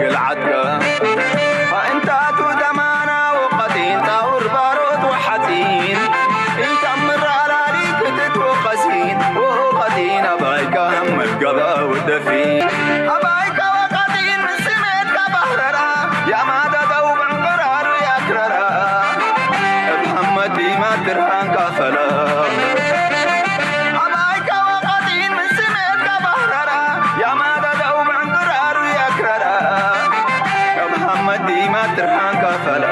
ግልዓትካ ማእንታቱ ደማና ወቐጢን ጣውር ባሮት ወሓፂን ኢታምር ኣላሊ ክትት ወቐሲን ወቐጢን ኣባይካ መገባ ወደፊን ኣባይካ ወቐጢን ምስሜትካ ባህረራ ያማዳዳው ብዕንቅራሩ ያክረራ እብ ሐመድ ዲማ ትርሃንካ ፈላ ኣባይካ ወቐጢን ምስሜትካ ባህረራ ያማዳዳው ብዕንቅራሩ ያክረራ እብ ሐመድ ዲማ ትርሃንካ ፈላ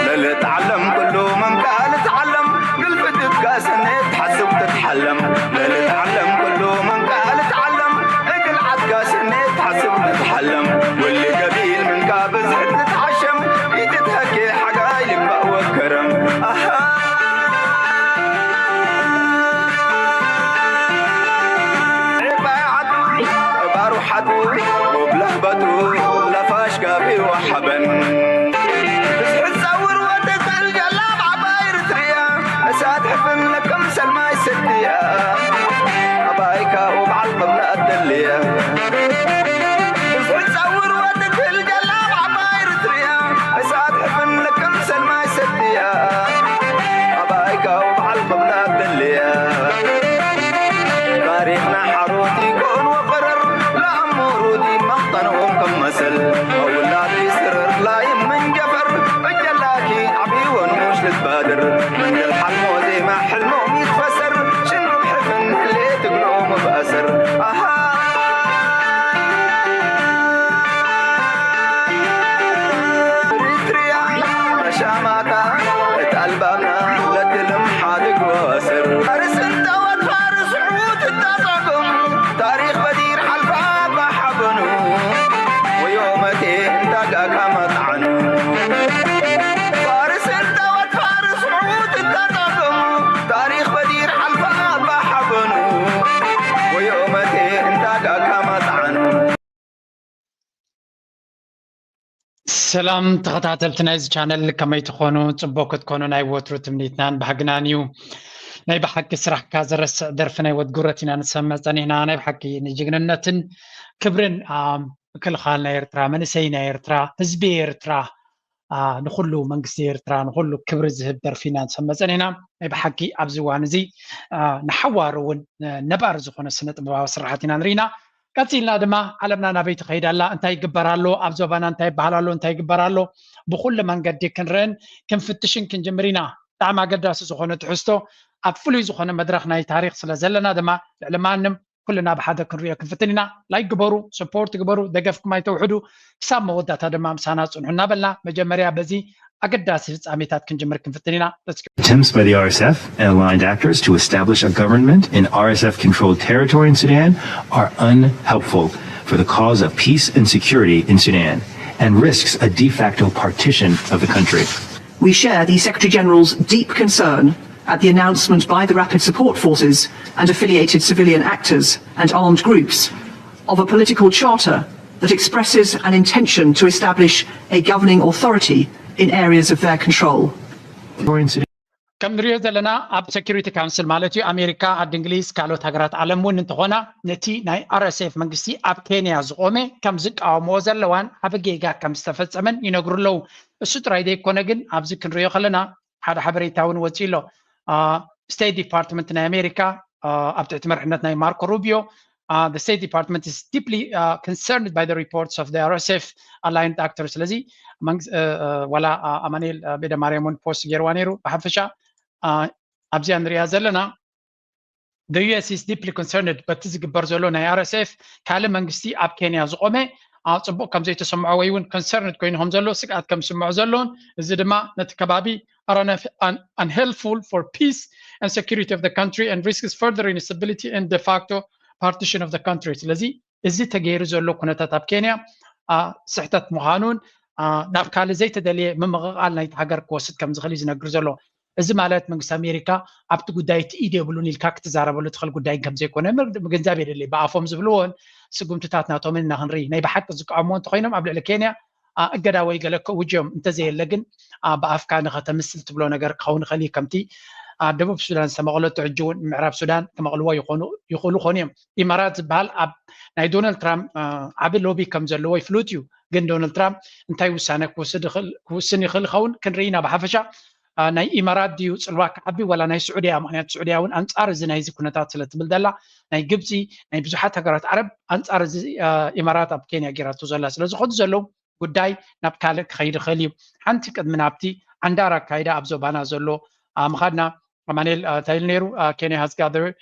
ለልትዓለም ኩሉ መንካ ልትዓለም ግልፍትትካ ሰኔት ትሓስብ ትትሓለም ለልትዓለም ኩሉ መንካ ልትዓለም እግል ዓድካ ሰኔት ትሓስብ ትትሓለም ውሊ ገቢል መንካ ብዝሕት ልትዓሸም ኢትትሀኬ ሓጋይ ልባእ ወከረም ኣሃ ዕባይ ዓዱ ባሩ ሓዱ ወብለህበቱ ለፋሽ ጋቢ ወሓበን ብዝሕት ጸውር ወድቅል ጀላብ ዓባይ ርትርያ እሳት ሕፍን ለከም ሰልማይ ሰድያ ኣባይካ ወበዓል ቅብላ ኣደልያ ብዝሕት ጸውር ወድቅል ጀላብ ዓባይ ርትርያ እሳት ሕፍን ለከም ሰልማይ ሰድያ ኣባይካ ወበዓል ቅብላ ኣደልያ ታሪኽና ሓሮት ይኮን ወፈረር ለኣሙሩዲ መቕጠንኦም ከም መሰል ኣውላዲ ስርር ላይም መንጀፈር እጀላኪ ዓብይወን ሙሽ ልትባድር መንገል ሓልሞ ዜማ ሕልሞም ይትፈሰር ሽኑብ ሕፍን ህሌ ትግሎም ብኣሰር ኣሃ ሪትሪያ መሻማታ እት ኣልባብና ለትልም ሓድግ ወስር ፋርስ እንተ ወድ ፋርስ ዕዉት እታ ጸገሙ ታሪኽ በዲር ሓልፋ ባሓበኑ ወዮመቴ እንታ ጋካ መጥዓኑ ፋርስ እንተ ወድ ፋርስ ዕዉት እታ ጸገሙ ታሪኽ በዲር ሓልፋ ባሓበኑ ወዮመቴ እንታ ጋካ መጥዓኑ ሰላም ተኸታተልቲ ናይዚ ቻነል ከመይ ትኾኑ? ፅቡቅ ክትኮኑ ናይ ወትሩ ትምኒትናን ባህግናን እዩ። ናይ ብሓቂ ስራሕካ ዘረስዕ ደርፊ ናይ ወድ ጉረት ኢና ንሰምዕ ፀኒሕና። ናይ ብሓቂ ንጅግንነትን ክብርን ምክልኻል ናይ ኤርትራ፣ መንእሰይ ናይ ኤርትራ፣ ህዝቢ ኤርትራ፣ ንኩሉ መንግስቲ ኤርትራ፣ ንኩሉ ክብሪ ዝህብ ደርፊ ኢና ንሰምዕ ፀኒሕና። ናይ ብሓቂ ኣብዚ እዋን እዚ ንሓዋሩ እውን ነባሪ ዝኾነ ስነ ጥበባዊ ስራሓት ኢና ንርኢና። ቀፂልና ድማ ዓለምና ናበይ ትኸይድ ኣላ፣ እንታይ ይግበር ኣሎ፣ ኣብ ዞባና እንታይ ይበሃል ኣሎ፣ እንታይ ይግበር ኣሎ፣ ብኩሉ መንገዲ ክንርእን ክንፍትሽን ክንጅምር ኢና። ብጣዕሚ ኣገዳሲ ዝኾነ ትሕዝቶ ኣብ ፍሉይ ዝኾነ መድረኽ ናይ ታሪኽ ስለ ዘለና ድማ ልዕሊ ማንም ኩልና ብሓደ ክንሪኦ ክንፍትን ኢና። ላይክ ግበሩ፣ ሰፖርት ግበሩ፣ ደገፍኩም ኣይተውሕዱ። ክሳብ መወዳእታ ድማ ምሳና ጽንሑ እናበልና መጀመርያ በዚ ኣገዳሲ ፍጻሜታት ክንጅምር ክንፍትን ኢና። Let's go. Attempts by the R S F and aligned actors to establish a government in R S F controlled territory in Sudan are unhelpful for the cause of peace and security in Sudan and risks a de facto partition of the country. We share the Secretary General's deep concern at the announcement by the Rapid Support Forces and affiliated civilian actors and armed groups of a political charter that expresses an intention to establish a governing authority in areas of their control. ከም ንሪኦ ዘለና ኣብ ሴኩሪቲ ካውንስል ማለት እዩ ኣሜሪካ፣ ዓዲ እንግሊዝ፣ ካልኦት ሃገራት ዓለም እውን እንተኾና ነቲ ናይ RSF መንግስቲ ኣብ ኬንያ ዝቆመ ከም ዝቃወምዎ ዘለዋን ዓቢ ጌጋ ከም ዝተፈጸመን ይነግሩ ኣለዉ። እሱ ጥራይ ዘይኮነ ግን ኣብዚ ክንሪኦ ከለና ሓደ ሓበሬታ እውን ወፂኡ ኣሎ። ስቴት ዲፓርትመንት ናይ ኣሜሪካ ኣብ ትሕቲ መርሕነት ናይ ማርኮ ሩቢዮ the State Department is deeply uh, concerned by the reports of the RSF aligned actors ስለዚ ዋላ ኣማኑኤል ቤደ ማርያም እውን ፖስት ገይርዋ ነይሩ። ብሓፈሻ ኣብዚኣ ንሪኣ ዘለና the US is deeply concerned በቲ ዝግበር ዘሎ ናይ RSF ካልእ መንግስቲ ኣብ ኬንያ ዝቆመ ፅቡቅ ከም ዘይተሰምዖ ወይ እውን concerned ኮይኑ ከም ዘሎ ስግኣት ከም ዝስምዖ ዘሎን እዚ ድማ ነቲ ከባቢ are unhelpful for peace and security of the country and risks further instability and de facto partition of the country ስለዚ እዚ ተገይሩ ዘሎ ኩነታት ኣብ ኬንያ ስሕተት ምዃኑን ናብ ካልእ ዘይተደልየ ምምቕቓል ናይቲ ሃገር ክወስድ ከም ዝኽእል እዩ ዝነግር ዘሎ። እዚ ማለት መንግስቲ ኣሜሪካ ኣብቲ ጉዳይ እቲ ኢድ የብሉን ኢልካ ክትዛረበሉ ትኽእል ጉዳይ ከም ዘይኮነ ምግንዛብ የድሊ። ብኣፎም ዝብልዎን ስጉምትታት ናቶምን ኢና ክንርኢ። ናይ ብሓቂ ዝቃወምዎ እንተኮይኖም ኣብ ልዕሊ ኬንያ እገዳ ወይ ገለ ከውጅ እዮም። እንተዘየለ ግን ብኣፍካ ንኸተምስል ትብሎ ነገር ክኸውን ይኽእል እዩ። ከምቲ ደቡብ ሱዳን ዝተመቐለቶ ሕጂ እውን ምዕራብ ሱዳን ክመቕልዎ ይኽእሉ ይኾኑ እዮም። ኢማራት ዝበሃል ኣብ ናይ ዶናልድ ትራምፕ ዓቢ ሎቢ ከም ዘለዎ ይፍሉጥ እዩ። ግን ዶናልድ ትራምፕ እንታይ ውሳነ ክውስን ይኽእል ይኸውን ክንርኢ ኢና። ብሓፈሻ ናይ ኢማራት ድዩ ፅልዋ ክዓቢ ዋላ ናይ ስዑድያ? ምክንያቱ ስዑድያ እውን ኣንፃር እዚ ናይዚ ኩነታት ስለ ትብል ዘላ ናይ ግብፂ ናይ ብዙሓት ሃገራት ዓረብ ኣንፃር እዚ ኢማራት ኣብ ኬንያ ጌራቶ ዘላ ስለ ዝኸዱ ዘለዉ ጉዳይ ናብ ካልእ ክኸይድ ይኽእል እዩ። ሓንቲ ቅድሚ ናብቲ ዓንዳር ኣካይዳ ኣብ ዞባና ዘሎ ምኻድና ኣማኑኤል እንታይ ኢሉ ነይሩ? Kenya has gathered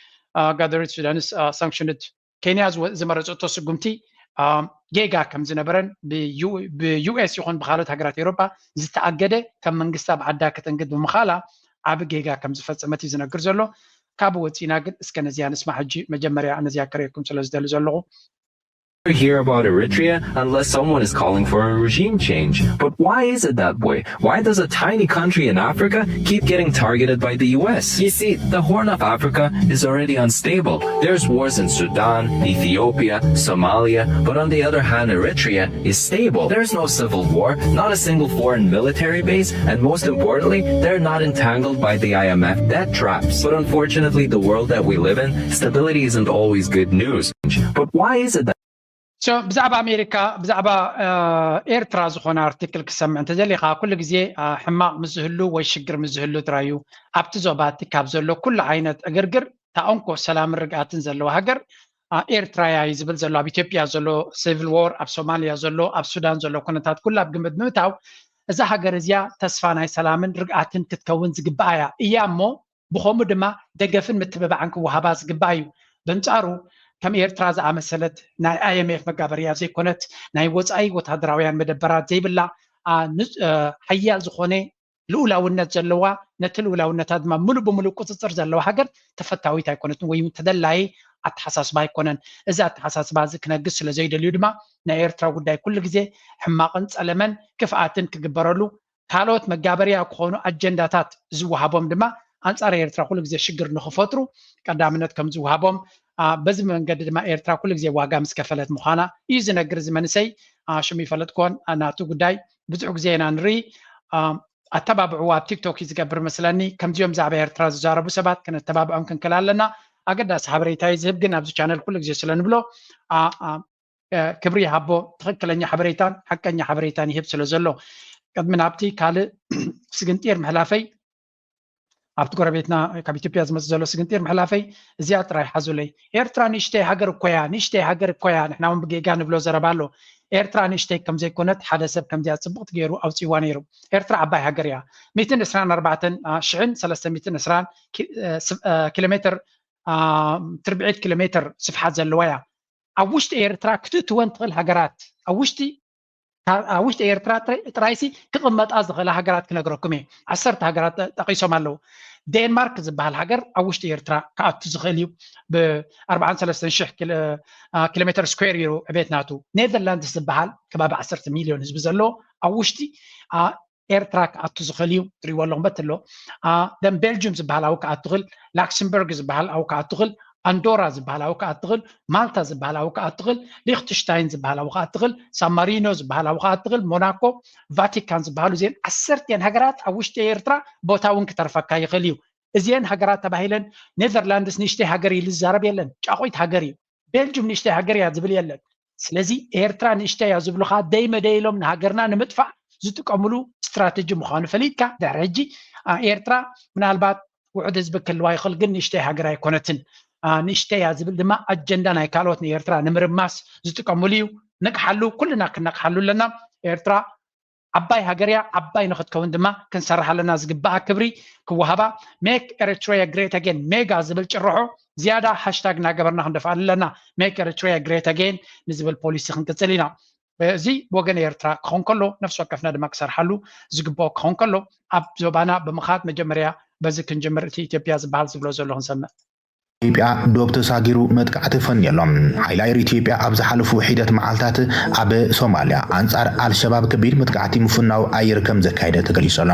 gathered Sudan's sanctioned ኬንያ ዝመረፀቶ ስጉምቲ ጌጋ ከም ዝነበረን ብዩኤስ ይኹን ብካልኦት ሃገራት ኤውሮጳ ዝተኣገደ ከም መንግስቲ ኣብ ዓዳ ከተንግድ ብምኻላ ዓቢ ጌጋ ከም ዝፈፀመት እዩ ዝነግር ዘሎ። ካብ ወፂና ግን እስከ ነዚያ ንስማ ሕጂ መጀመርያ ነዚያ ከርእየኩም ስለ ዝደሊ ዘለኹ hear about Eritrea unless someone is calling for a regime change. But why is it that way? Why does a tiny country in Africa keep getting targeted by the U S? You see, the Horn of Africa is already unstable. There's wars in Sudan, Ethiopia, Somalia, but on the other hand, Eritrea is stable. There's no civil war, not a single foreign military base, and most importantly, they're not entangled by the I M F debt traps. But unfortunately, the world that we live in, stability isn't always good news. But why is it that So ብዛዕባ ኣሜሪካ ብዛዕባ ኤርትራ ዝኾነ ኣርቲክል ክሰምዕ እንተደሊኻ ኩሉ ግዜ ሕማቕ ምስ ዝህሉ ወይ ሽግር ምስ ዝህሉ ጥራይ እዩ ኣብቲ ዞባ እቲ ካብ ዘሎ ኩሉ ዓይነት ዕግርግር እታ እንኮ ሰላምን ርግኣትን ዘለዋ ሃገር ኤርትራ እያ እዩ ዝብል ዘሎ። ኣብ ኢትዮጵያ ዘሎ ሲቪል ዎር፣ ኣብ ሶማልያ ዘሎ፣ ኣብ ሱዳን ዘሎ ኩነታት ኩሉ ኣብ ግምት ብምእታው እዛ ሃገር እዚኣ ተስፋ ናይ ሰላምን ርግኣትን ክትከውን ዝግብኣ እያ እያ እሞ ብኸምኡ ድማ ደገፍን ምትብባዕን ክወሃባ ዝግባእ እዩ። በንጻሩ ከም ኤርትራ ዝኣመሰለት ናይ ኣይኤምኤፍ መጋበርያ ዘይኮነት ናይ ወጻኢ ወታደራውያን መደበራት ዘይብላ ሓያል ዝኾነ ልኡላውነት ዘለዋ ነቲ ልኡላውነታ ድማ ምሉእ ብምሉእ ቁፅፅር ዘለዋ ሃገር ተፈታዊት ኣይኮነትን ወይ ተደላይ ኣተሓሳስባ ኣይኮነን። እዚ ኣተሓሳስባ እዚ ክነግስ ስለ ዘይደልዩ ድማ ናይ ኤርትራ ጉዳይ ኩሉ ግዜ ሕማቕን ፀለመን ክፍኣትን ክግበረሉ ካልኦት መጋበርያ ክኾኑ ኣጀንዳታት ዝወሃቦም ድማ ኣንፃር ኤርትራ ኩሉ ግዜ ሽግር ንክፈጥሩ ቀዳምነት ከም ዝወሃቦም በዚ መንገዲ ድማ ኤርትራ ኩሉ ግዜ ዋጋ ምስ ከፈለት ምዃና እዩ ዝነግር። እዚ መንእሰይ ሽሙ ይፈለጥኮን ናቱ ጉዳይ ብዙሕ ግዜ ኢና ንርኢ። ኣተባብዕዎ ኣብ ቲክቶክ እዩ ዝገብር መስለኒ። ከምዚኦም ብዛዕባ ኤርትራ ዝዛረቡ ሰባት ከነተባብዖም ክንክእል ኣለና። ኣገዳሲ ሓበሬታ እዩ ዝህብ፣ ግን ኣብዚ ቻነል ኩሉ ግዜ ስለ ንብሎ ክብሪ ይሃቦ። ትኽክለኛ ሓበሬታን ሓቀኛ ሓበሬታን ይህብ ስለ ዘሎ ቅድሚ ናብቲ ካልእ ስግንጢር ምሕላፈይ ኣብቲ ጎረቤትና ካብ ኢትዮጵያ ዝመፅእ ዘሎ ስግንጢር ምሕላፈይ እዚኣ ጥራይ ሓዙለይ። ኤርትራ ንእሽተይ ሃገር እኮያ፣ ንእሽተይ ሃገር እኮያ። ንሕና እውን ብጌጋ ንብሎ ዘረባ ኣሎ። ኤርትራ ንእሽተይ ከም ዘይኮነት ሓደ ሰብ ከምዚኣ ፅብቕቲ ገይሩ ኣውፂዋ ነይሩ። ኤርትራ ዓባይ ሃገር እያ። ሚእትን ዕስራን ኣርባዕተን ሽሕን ሰለስተ ሚእትን ዕስራን ኪሎ ሜትር ትርብዒት ኪሎ ሜትር ስፍሓት ዘለዋ እያ። ኣብ ውሽጢ ኤርትራ ክትእትወን ትኽእል ሃገራት ኣብ ውሽጢ ኣብ ውሽጢ ኤርትራ ጥራይሲ ክቕመጣ ዝኽእላ ሃገራት ክነግረኩም እየ። ዓሰርተ ሃገራት ጠቒሶም ኣለዉ። ዴንማርክ ዝበሃል ሃገር ኣብ ውሽጢ ኤርትራ ክኣቱ ዝኽእል እዩ። ብ43 ሺሕ ኪሎ ሜትር ስኩዌር እዩ ዕቤት ናቱ። ኔዘርላንድስ ዝበሃል ከባቢ ዓሰርተ ሚልዮን ህዝቢ ዘለዎ ኣብ ውሽጢ ኤርትራ ክኣቱ ዝኽእል እዩ። ትሪእዎ ኣለኹም በት ኣሎ። ደን ቤልጅም ዝበሃል ኣብኡ ክኣቱ ይኽእል። ላክሰምበርግ ዝበሃል ኣብኡ ክኣቱ ይኽእል። ኣንዶራ ዝበሃል ኣብኡ ክኣቱ ይኽእል። ማልታ ዝበሃል ኣብኡ ክኣቱ ይኽእል። ሊክትሽታይን ዝበሃል ኣብኡ ክኣቱ ይኽእል። ሳን ማሪኖ ዝበሃል ኣብኡ ክኣቱ ይኽእል። ሞናኮ፣ ቫቲካን ዝበሃሉ እዚአን ዓሰርተ እየን ሃገራት ኣብ ውሽጢ ኤርትራ ቦታ እውን ክተርፈካ ይኽእል እዩ። እዚአን ሃገራት ተባሂለን ኔዘርላንድስ ንእሽተይ ሃገር ኢሉ ዝዛረብ የለን። ጫቑይት ሃገር እዩ። ቤልጅም ንእሽተይ ሃገር እያ ዝብል የለን። ስለዚ ኤርትራ ንእሽተይ እያ ዝብሉኻ ደይመደይ ኢሎም ንሃገርና ንምጥፋእ ዝጥቀምሉ ስትራተጂ ምዃኑ ፈሊጥካ ድሕሪ ሕጂ ኤርትራ ምናልባት ውሑድ ህዝቢ ክህልዋ ይኽእል ግን ንእሽተይ ሃገር ኣይኮነትን። ንእሽተይ እያ ዝብል ድማ ኣጀንዳ ናይ ካልኦት ንኤርትራ ንምርማስ ዝጥቀምሉ እዩ። ንቅሓሉ፣ ኩልና ክነቅሓሉ ኣለና። ኤርትራ ዓባይ ሃገር እያ። ዓባይ ንክትከውን ድማ ክንሰርሕ ኣለና። ዝግባኣ ክብሪ ክወሃባ። Make Eritrea great again ሜጋ ዝብል ጭርሖ ዝያዳ ሃሽታግ እናገበርና ክንደፍኣሉ ኣለና። Make Eritrea great again ንዝብል ፖሊሲ ክንቅፅል ኢና። እዚ ብወገን ኤርትራ ክኸውን ከሎ ነፍሲ ወከፍና ድማ ክሰርሓሉ ዝግብኦ ክኸውን ከሎ ኣብ ዞባና ብምኻድ መጀመርያ በዚ ክንጅምር እቲ ኢትዮጵያ ዝበሃል ዝብሎ ዘሎ ክንሰምዕ። ኢትዮጵያ ዶብ ተሳጊሩ መጥቃዕቲ ፈንየሎም። ሓይሊ ኣየር ኢትዮጵያ ኣብ ዝሓለፉ ሒደት መዓልታት ኣብ ሶማልያ ኣንጻር ኣልሸባብ ከቢድ መጥቃዕቲ ምፍናው ኣየር ከም ዘካየደ ተገሊጹ ኣሎ።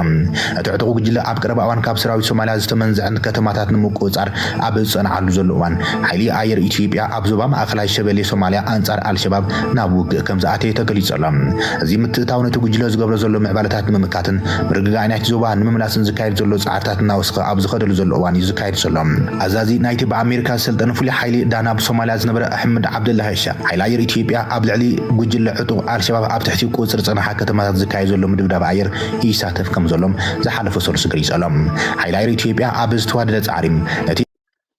እቲ ዕጡቕ ጉጅለ ኣብ ቀረባ እዋን ካብ ሰራዊት ሶማልያ ዝተመንዘዐን ከተማታት ንምቁጽጻር ኣብ ዝጸንዓሉ ዘሎ እዋን፣ ሓይሊ ኣየር ኢትዮጵያ ኣብ ዞባ ማእከላይ ሸበሌ ሶማልያ ኣንጻር ኣልሸባብ ናብ ውግእ ከም ዝኣተየ ተገሊጹ ኣሎ። እዚ ምትእትታው ነቲ ጉጅለ ዝገብሮ ዘሎ ምዕባለታት ንምምካትን ምርግጋእ ናይቲ ዞባ ንምምላስን ዝካየድ ዘሎ ጻዕርታት እናወስኸ ኣብ ዝኸደሉ ዘሎ እዋን እዩ ዝካየድ ዘሎ። ኣዛዚ ናይቲ ብኣሜሪካ ዝሰልጠነ ፍሉይ ሓይሊ ዳና ኣብ ሶማልያ ዝነበረ ኣሕመድ ዓብደላ ሄሻ፣ ሓይሊ ኣየር ኢትዮጵያ ኣብ ልዕሊ ጉጅለ ዕጡቕ ኣልሸባብ ኣብ ትሕቲ ቁጽሪ ዝጸንሓ ከተማታት ዝካየድ ዘሎ ምድብዳብ ኣየር ይሳተፍ ከም ዘሎም ዝሓለፈ ሰሉስ ገሊጹ ኣሎ። ሓይሊ ኣየር ኢትዮጵያ ኣብ ዝተዋደደ ጻዕሪ ነቲ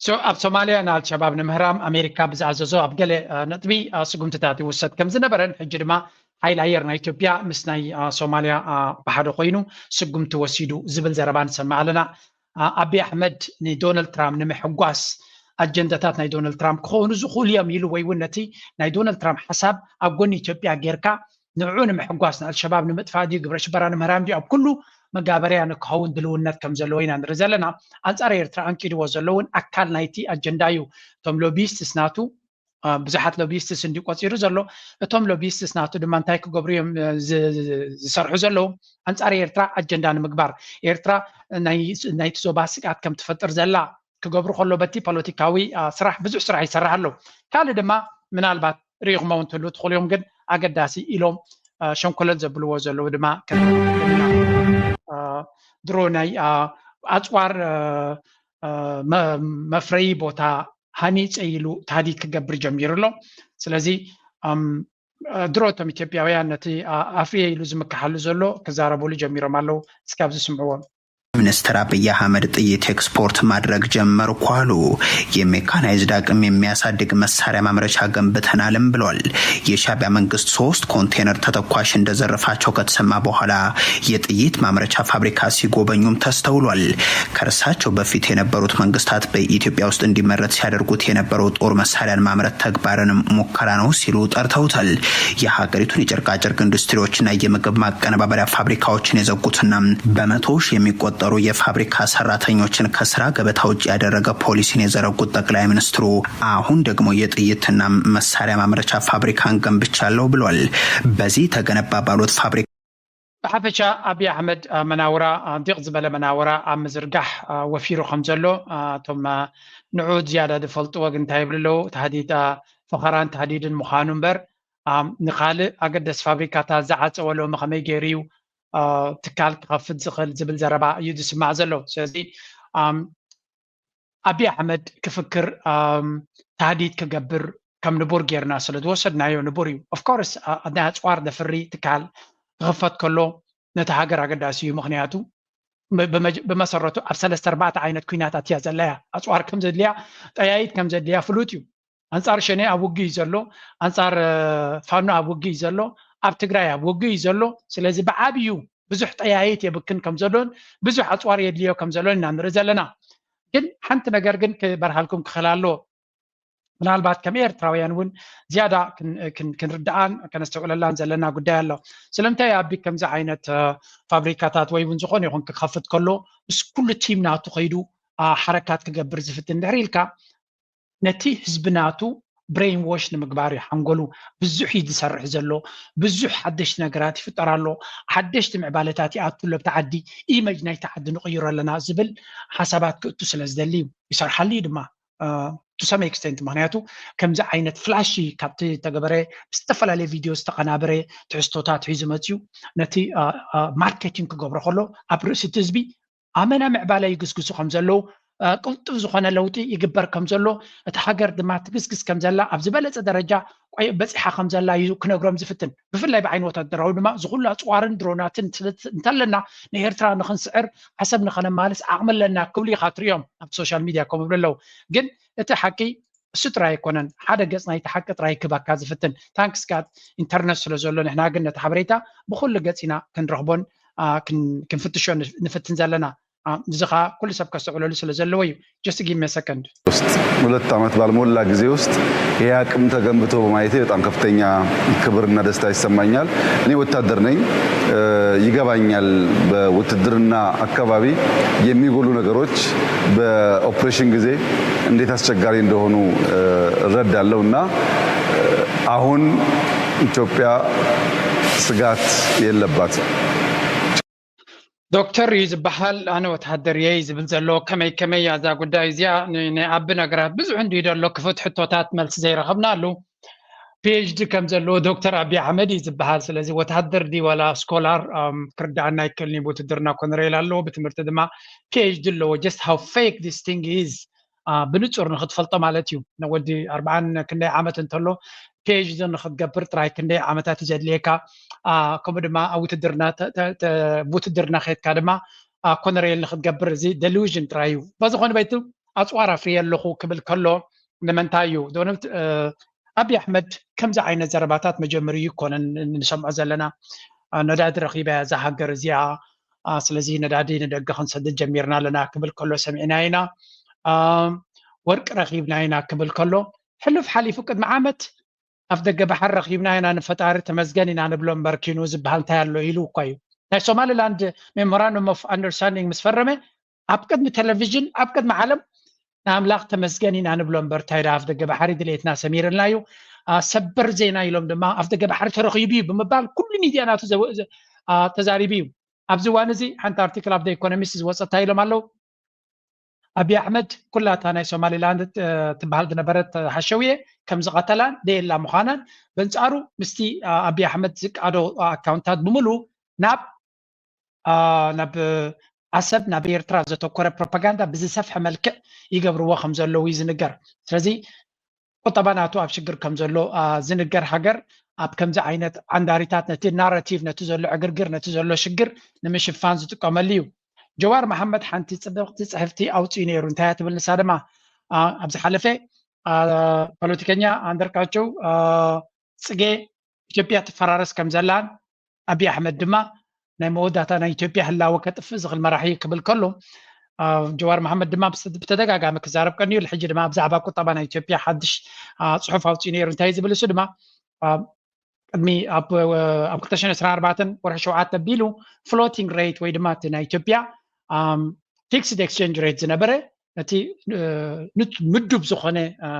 So ኣብ ሶማልያ ንኣልሸባብ ንምህራም ኣሜሪካ ብዝኣዘዞ ኣብ ገለ አ፣ ነጥቢ አ፣ ስጉምትታት ይውሰድ ከም ዝነበረን ሕጂ ድማ ሓይሊ ኣየር ናይ ኢትዮጵያ ምስ ናይ አ፣ ሶማልያ አ፣ ብሓደ ኮይኑ ስጉምቲ ወሲዱ ዝብል ዘረባ ንሰምዕ ኣለና። አ፣ ኣቢ ኣሕመድ ንዶናልድ ትራምፕ ንምሕጓስ ኣጀንዳታት ናይ ዶናልድ ትራምፕ ክኾኑ ዝኽእሉ እዮም ኢሉ ወይ እውን ነቲ ናይ ዶናልድ ትራምፕ ሓሳብ ኣብ ጎኒ ኢትዮጵያ ጌርካ ንዕኡ ንምሕጓስ ንኣልሸባብ ንምጥፋእ ድዩ ግብረ ሽበራ ንምህራም ድዩ ኣብ ኩሉ መጋበርያ ንክኸውን ድልውነት ከም ዘለዎ ኢና ንርኢ ዘለና። ኣንጻር ኤርትራ ኣንቂድዎ ዘሎ እውን ኣካል ናይቲ ኣጀንዳ እዩ። እቶም ሎቢስትስ ናቱ አ፣ ብዙሓት ሎቢስትስ እንዲ ቆፂሩ ዘሎ እቶም ሎቢስትስ ናቱ ድማ እንታይ ክገብሩ እዮም እ፣ ዝ- ዝ- ዝሰርሑ ዘለዉ ኣንጻር ኤርትራ ኣጀንዳ ንምግባር ኤርትራ ናይ- ናይቲ ዞባ ስግኣት ከም ትፈጥር ዘላ ክገብሩ ከሎ በቲ ፖለቲካዊ አ፣ ስራሕ ብዙሕ ስራሕ ይሰርሕ ኣሎ። ካልእ ድማ ምናልባት ርኢኹሞ እውን ትህልው ትኽእሉ እዮም ግን ኣገዳሲ ኢሎም አ፣ ሸንኮለል ዘብልዎ ዘለዉ ድማ ክንርኢ ኢና። አ፣ ድሮ ናይ አ፣ ኣፅዋር አ፣ አ፣ መ- መፍረዪ ቦታ ሃኒፀ ኢሉ ታህዲድ ክገብር ጀሚሩ ኣሎ። ስለዚ ኣም፣ ድሮ እቶም ኢትዮጵያውያን ነቲ ኣ- ኣፍርየ ኢሉ ዝምክሓሉ ዘሎ ክዛረቡሉ ጀሚሮም ኣለዉ። እስኪ ኣብዚ ስምዕዎም። ሚኒስትር አብይ አህመድ ጥይት ኤክስፖርት ማድረግ ጀመርኩ አሉ። የሜካናይዝድ አቅም የሚያሳድግ መሳሪያ ማምረቻ ገንብተናልም ብሏል። የሻቢያ መንግስት ሶስት ኮንቴነር ተተኳሽ እንደዘረፋቸው ከተሰማ በኋላ የጥይት ማምረቻ ፋብሪካ ሲጎበኙም ተስተውሏል። ከእርሳቸው በፊት የነበሩት መንግስታት በኢትዮጵያ ውስጥ እንዲመረት ሲያደርጉት የነበረው ጦር መሳሪያን ማምረት ተግባርንም ሙከራ ነው ሲሉ ጠርተውታል። የሀገሪቱን የጨርቃጨርቅ ኢንዱስትሪዎችና የምግብ ማቀነባበሪያ ፋብሪካዎችን የዘጉትና በመቶ ሺህ የሚቆጠሩ የፋብሪካ ሰራተኞችን ከስራ ገበታ ውጭ ያደረገ ፖሊሲን የዘረጉት ጠቅላይ ሚኒስትሩ አሁን ደግሞ የጥይትና መሳሪያ ማምረቻ ፋብሪካን ገንብቻለሁ ብሏል። በዚህ ተገነባ ባሉት ፋብሪካ ብሓፈሻ ኣብይ ኣሕመድ አ፣ መናውራ አ፣ ዲቕ ዝበለ መናውራ ኣብ ምዝርጋሕ አ፣ ወፊሩ ከም ዘሎ አ፣ እቶም አ፣ ንዑ ዝያዳ ዝፈልጥዎ ግን እንታይ ይብሉ ኣለዉ ታህዲድ አ፣ ፈኸራን ታህዲድን ምዃኑ እምበር አ፣ ንኻልእ ኣገደስ ፋብሪካታት ዝዓፀወ ሎሚ ከመይ ገይሩ እዩ አ፣ ትካል ክኸፍት ዝኽእል ዝብል ዘረባ እዩ ዝስማዕ ዘሎ ስለዚ አ፣ ኣብይ ኣሕመድ ክፍክር ኣም፣ ታህዲድ ክገብር ከም ንቡር ጌርና ስለ ዝወሰድናዮ ንቡር እዩ። ኦፍኮርስ ናይ ኣፅዋር ዘፍሪ ትካል ክኽፈት ከሎ ነቲ ሃገር ኣገዳሲ እዩ። ምክንያቱ ብ- ብመጀ- ብመሰረቱ ኣብ ሰለስተ ኣርባዕተ ዓይነት ኩናት ኣትያ ዘላ እያ። ኣፅዋር ከም ዘድልያ ጠያይት ከም ዘድልያ ፍሉጥ እዩ። ኣንፃር ሸኔ ኣብ ውግእ እዩ ዘሎ፣ ኣንፃር እ፣ ፋኖ ኣብ ውግእ እዩ ዘሎ፣ ኣብ ትግራይ ኣብ ውግእ እዩ ዘሎ። ስለዚ ብዓብዩ ብዙሕ ጠያይት የብክን ከም ዘሎን ብዙሕ ኣፅዋር የድልዮ ከም ዘሎን ኢና ንርኢ ዘለና። ግን ሓንቲ ነገር ግን ክበርሃልኩም ክኽእል ኣለዎ። ምናልባት ከም ኤርትራውያን እውን ዝያዳ ክን- ክን- ክንርድኣን ከነስተውዕለላን ዘለና ጉዳይ ኣሎ። ስለምንታይ ኣቢ ከምዚ ዓይነት እ፣ ፋብሪካታት ወይ እውን ዝኾነ ይኹን ክኸፍት ከሎ ምስ ኩሉ ቲም ናቱ ከይዱ አ፣ ሓረካት ክገብር ዝፍትን ድሕሪ ኢልካ ነቲ ህዝቢ ናቱ ብሬን ዎሽ ንምግባር እዩ ሓንጎሉ ብዙሕ እዩ ዝሰርሕ ዘሎ ብዙሕ ሓደሽቲ ነገራት ይፍጠር ኣሎ ሓደሽቲ ምዕባለታት ይኣቱ ለብቲ ዓዲ ኢመጅ ናይቲ ዓዲ ንቕይሮ ኣለና ዝብል ሓሳባት ክእቱ ስለ ዝደሊ እዩ ይሰርሓሉ እዩ ድማ to some extent ምክንያቱ ከምዚ ዓይነት ፍላሽ ካብቲ ተገበረ ብዝተፈላለየ ቪድዮ ዝተቐናበረ ትሕዝቶታት ሒዙ መፅዩ ነቲ ማርኬቲንግ ክገብሮ ከሎ ኣብ ርእሲ እቲ ህዝቢ ኣመና ምዕባለ ይግስግሱ ከም ዘለዉ ቅልጡፍ ዝኾነ ለውጢ ይግበር ከም ዘሎ እቲ ሃገር ድማ ትግስግስ ከም ዘላ ኣብ ዝበለፀ ደረጃ በፂሓ ከም ዘላ እዩ ክነግሮም ዝፍትን ብፍላይ ብዓይኒ ወታደራዊ ድማ ዝኩሉ ኣፅዋርን ድሮናትን እንተለና ንኤርትራ ንክንስዕር ዓሰብ ንከነማልስ ዓቕሚ ኣለና ክብሉ ኢካ ትሪኦም ኣብ ሶሻል ሚድያ ከም ይብሉ ኣለዉ ግን እቲ ሓቂ እሱ ጥራይ ኣይኮነን ሓደ ገፅ ናይቲ ሓቂ ጥራይ ክበካ ዝፍትን ታንክስ ጋድ ኢንተርነት ስለ ዘሎ ንሕና ግን ነቲ ሓበሬታ ብኩሉ ገፅ ኢና ክንረክቦን ክንፍትሾ ንፍትን ዘለና እዚ ከዓ ኩሉ ሰብ ከስተውዕለሉ ስለ ዘለዎ እዩ። Just give me a second። ውስጥ ሁለት ዓመት ባልሞላ ጊዜ ውስጥ ይህ አቅም ተገንብቶ በማየቴ በጣም ከፍተኛ ክብርና ደስታ ይሰማኛል። እኔ ወታደር ነኝ፣ ይገባኛል። በውትድርና አካባቢ የሚጎሉ ነገሮች በኦፕሬሽን ጊዜ እንዴት አስቸጋሪ እንደሆኑ እረዳለሁ እና አሁን ኢትዮጵያ ስጋት የለባትም። ዶክተር እዩ ዝበሃል፣ ኣነ ወተሃደር እየ እዩ ዝብል ዘሎ። ከመይ ከመይ እያ እዛ ጉዳይ እዚኣ? ናይ ኣቢ ነገራት ብዙሕ እንድዩ ዘሎ፣ ክፉት ሕቶታት መልሲ ዘይረኸብናሉ። ፒኤችዲ ከም ዘለዎ ዶክተር ኣቢ ኣሕመድ እዩ ዝበሃል። ስለዚ ወተሃደር ድዩ ዋላ ስኮላር ክርዳኣና ኣይክእልን እዩ። ብውትድርና ኮነሬል ኣለዎ፣ ብትምህርቲ ድማ ፒኤችዲ ኣለዎ። Just how fake this thing is ብንጹር ንክትፈልጦ ማለት እዩ። ንወዲ ኣርብዓን ክንደይ ዓመት እንተሎ ፒኤችዲ ንክትገብር ጥራይ ክንደይ ዓመታት እዩ ዘድልየካ። ከምኡ ድማ ኣብ ውትድርና ውትድርና ከድካ ድማ ኮነሬል ንክትገብር እዚ ደሉዥን ጥራይ እዩ። በዚ ኮነ በይቱ ኣፅዋር ኣፍርየ ኣለኹ ክብል ከሎ ንምንታይ እዩ? ዶናልድ ኣቢ ኣሕመድ ከምዚ ዓይነት ዘረባታት መጀመሪ ይኮነን ንሰምዖ ዘለና። ነዳዲ ረኺባ እያ እዛ ሃገር እዚኣ፣ ስለዚ ነዳዲ ንደገ ክንሰድድ ጀሚርና ኣለና ክብል ከሎ ሰሚዕና ኢና። ወርቂ ረኺብና ኢና ክብል ከሎ ሕሉፍ ሓሊፉ ቅድሚ ዓመት ኣፍ ደገ ባሕሪ ረኺብና ኢና ንፈጣሪ ተመስገን ኢና ንብሎ እምበር ኪኑ ዝበሃል እንታይ ኣሎ ኢሉ እኳ እዩ። ናይ ሶማሊላንድ memorandum of understanding ምስ ፈረመ ኣብ ቅድሚ ቴሌቪዥን ኣብ ቅድሚ ዓለም ንኣምላኽ ተመስገን ኢና ንብሎ እምበር እንታይ ደኣ ኣፍ ደገ ባሕሪ ድሌትና ሰሚርልና እዩ። ሰበር ዜና ኢሎም ድማ ኣፍ ደገ ባሕሪ ተረኺቡ እዩ ብምባል ኩሉ ሚድያ ናቱ ተዛሪቡ እዩ። ኣብዚ እዋን እዚ ሓንቲ ኣርቲክል ኣብ ኢኮኖሚስት ዝወፀት እንታይ ኢሎም ኣለዉ? ኣቢ ኣሕመድ ኩላታ ናይ ሶማሊላንድ ትበሃል ዝነበረት ሓሸውየ ከም ዝቐተላን ደየላ ምዃናን በንጻሩ ምስቲ ኣቢ ኣሕመድ ዝቃዶ ኣካውንታት ብምሉ ናብ ናብ ዓሰብ ናብ ኤርትራ ዘተኮረ ፕሮፓጋንዳ ብዝሰፍሐ መልክዕ ይገብርዎ ከም ዘለዉ እዩ ዝንገር። ስለዚ ቁጠባ ናቱ ኣብ ሽግር ከም ዘሎ ዝንገር ሃገር ኣብ ከምዚ ዓይነት ዓንዳሪታት ነቲ ናራቲቭ ነቲ ዘሎ ዕግርግር ነቲ ዘሎ ሽግር ንምሽፋን ዝጥቀመሉ እዩ። ጀዋር መሓመድ ሓንቲ ፅብቕቲ ፅሕፍቲ ኣውፅኡ ነይሩ። እንታይ እያ ትብል ንሳ ድማ ኣብ ዝሓለፈ ፖለቲከኛ ኣንደርጋቸው ፅጌ ኢትዮጵያ ትፈራረስ ከም ዘላን ኣቢ ኣሕመድ ድማ ናይ መወዳእታ ናይ ኢትዮጵያ ህላወ ከጥፍእ ዝኽእል መራሒ ክብል ከሎ ጀዋር መሓመድ ድማ ብተደጋጋሚ ክዛረብ ቀንዩ። ሕጂ ድማ ብዛዕባ ቁጠባ ናይ ኢትዮጵያ ሓድሽ ፅሑፍ ኣውፅኡ ነይሩ። እንታይ ዝብል እሱ ድማ ቅድሚ ኣብ ክልተ ሽሕን ዕስራን ኣርባዕተን ወርሒ ሸውዓተ ኣቢሉ floating rate ወይ ድማ እቲ ናይ ኢትዮጵያ fixed exchange rate ዝነበረ ነቲ ምዱብ ዝኾነ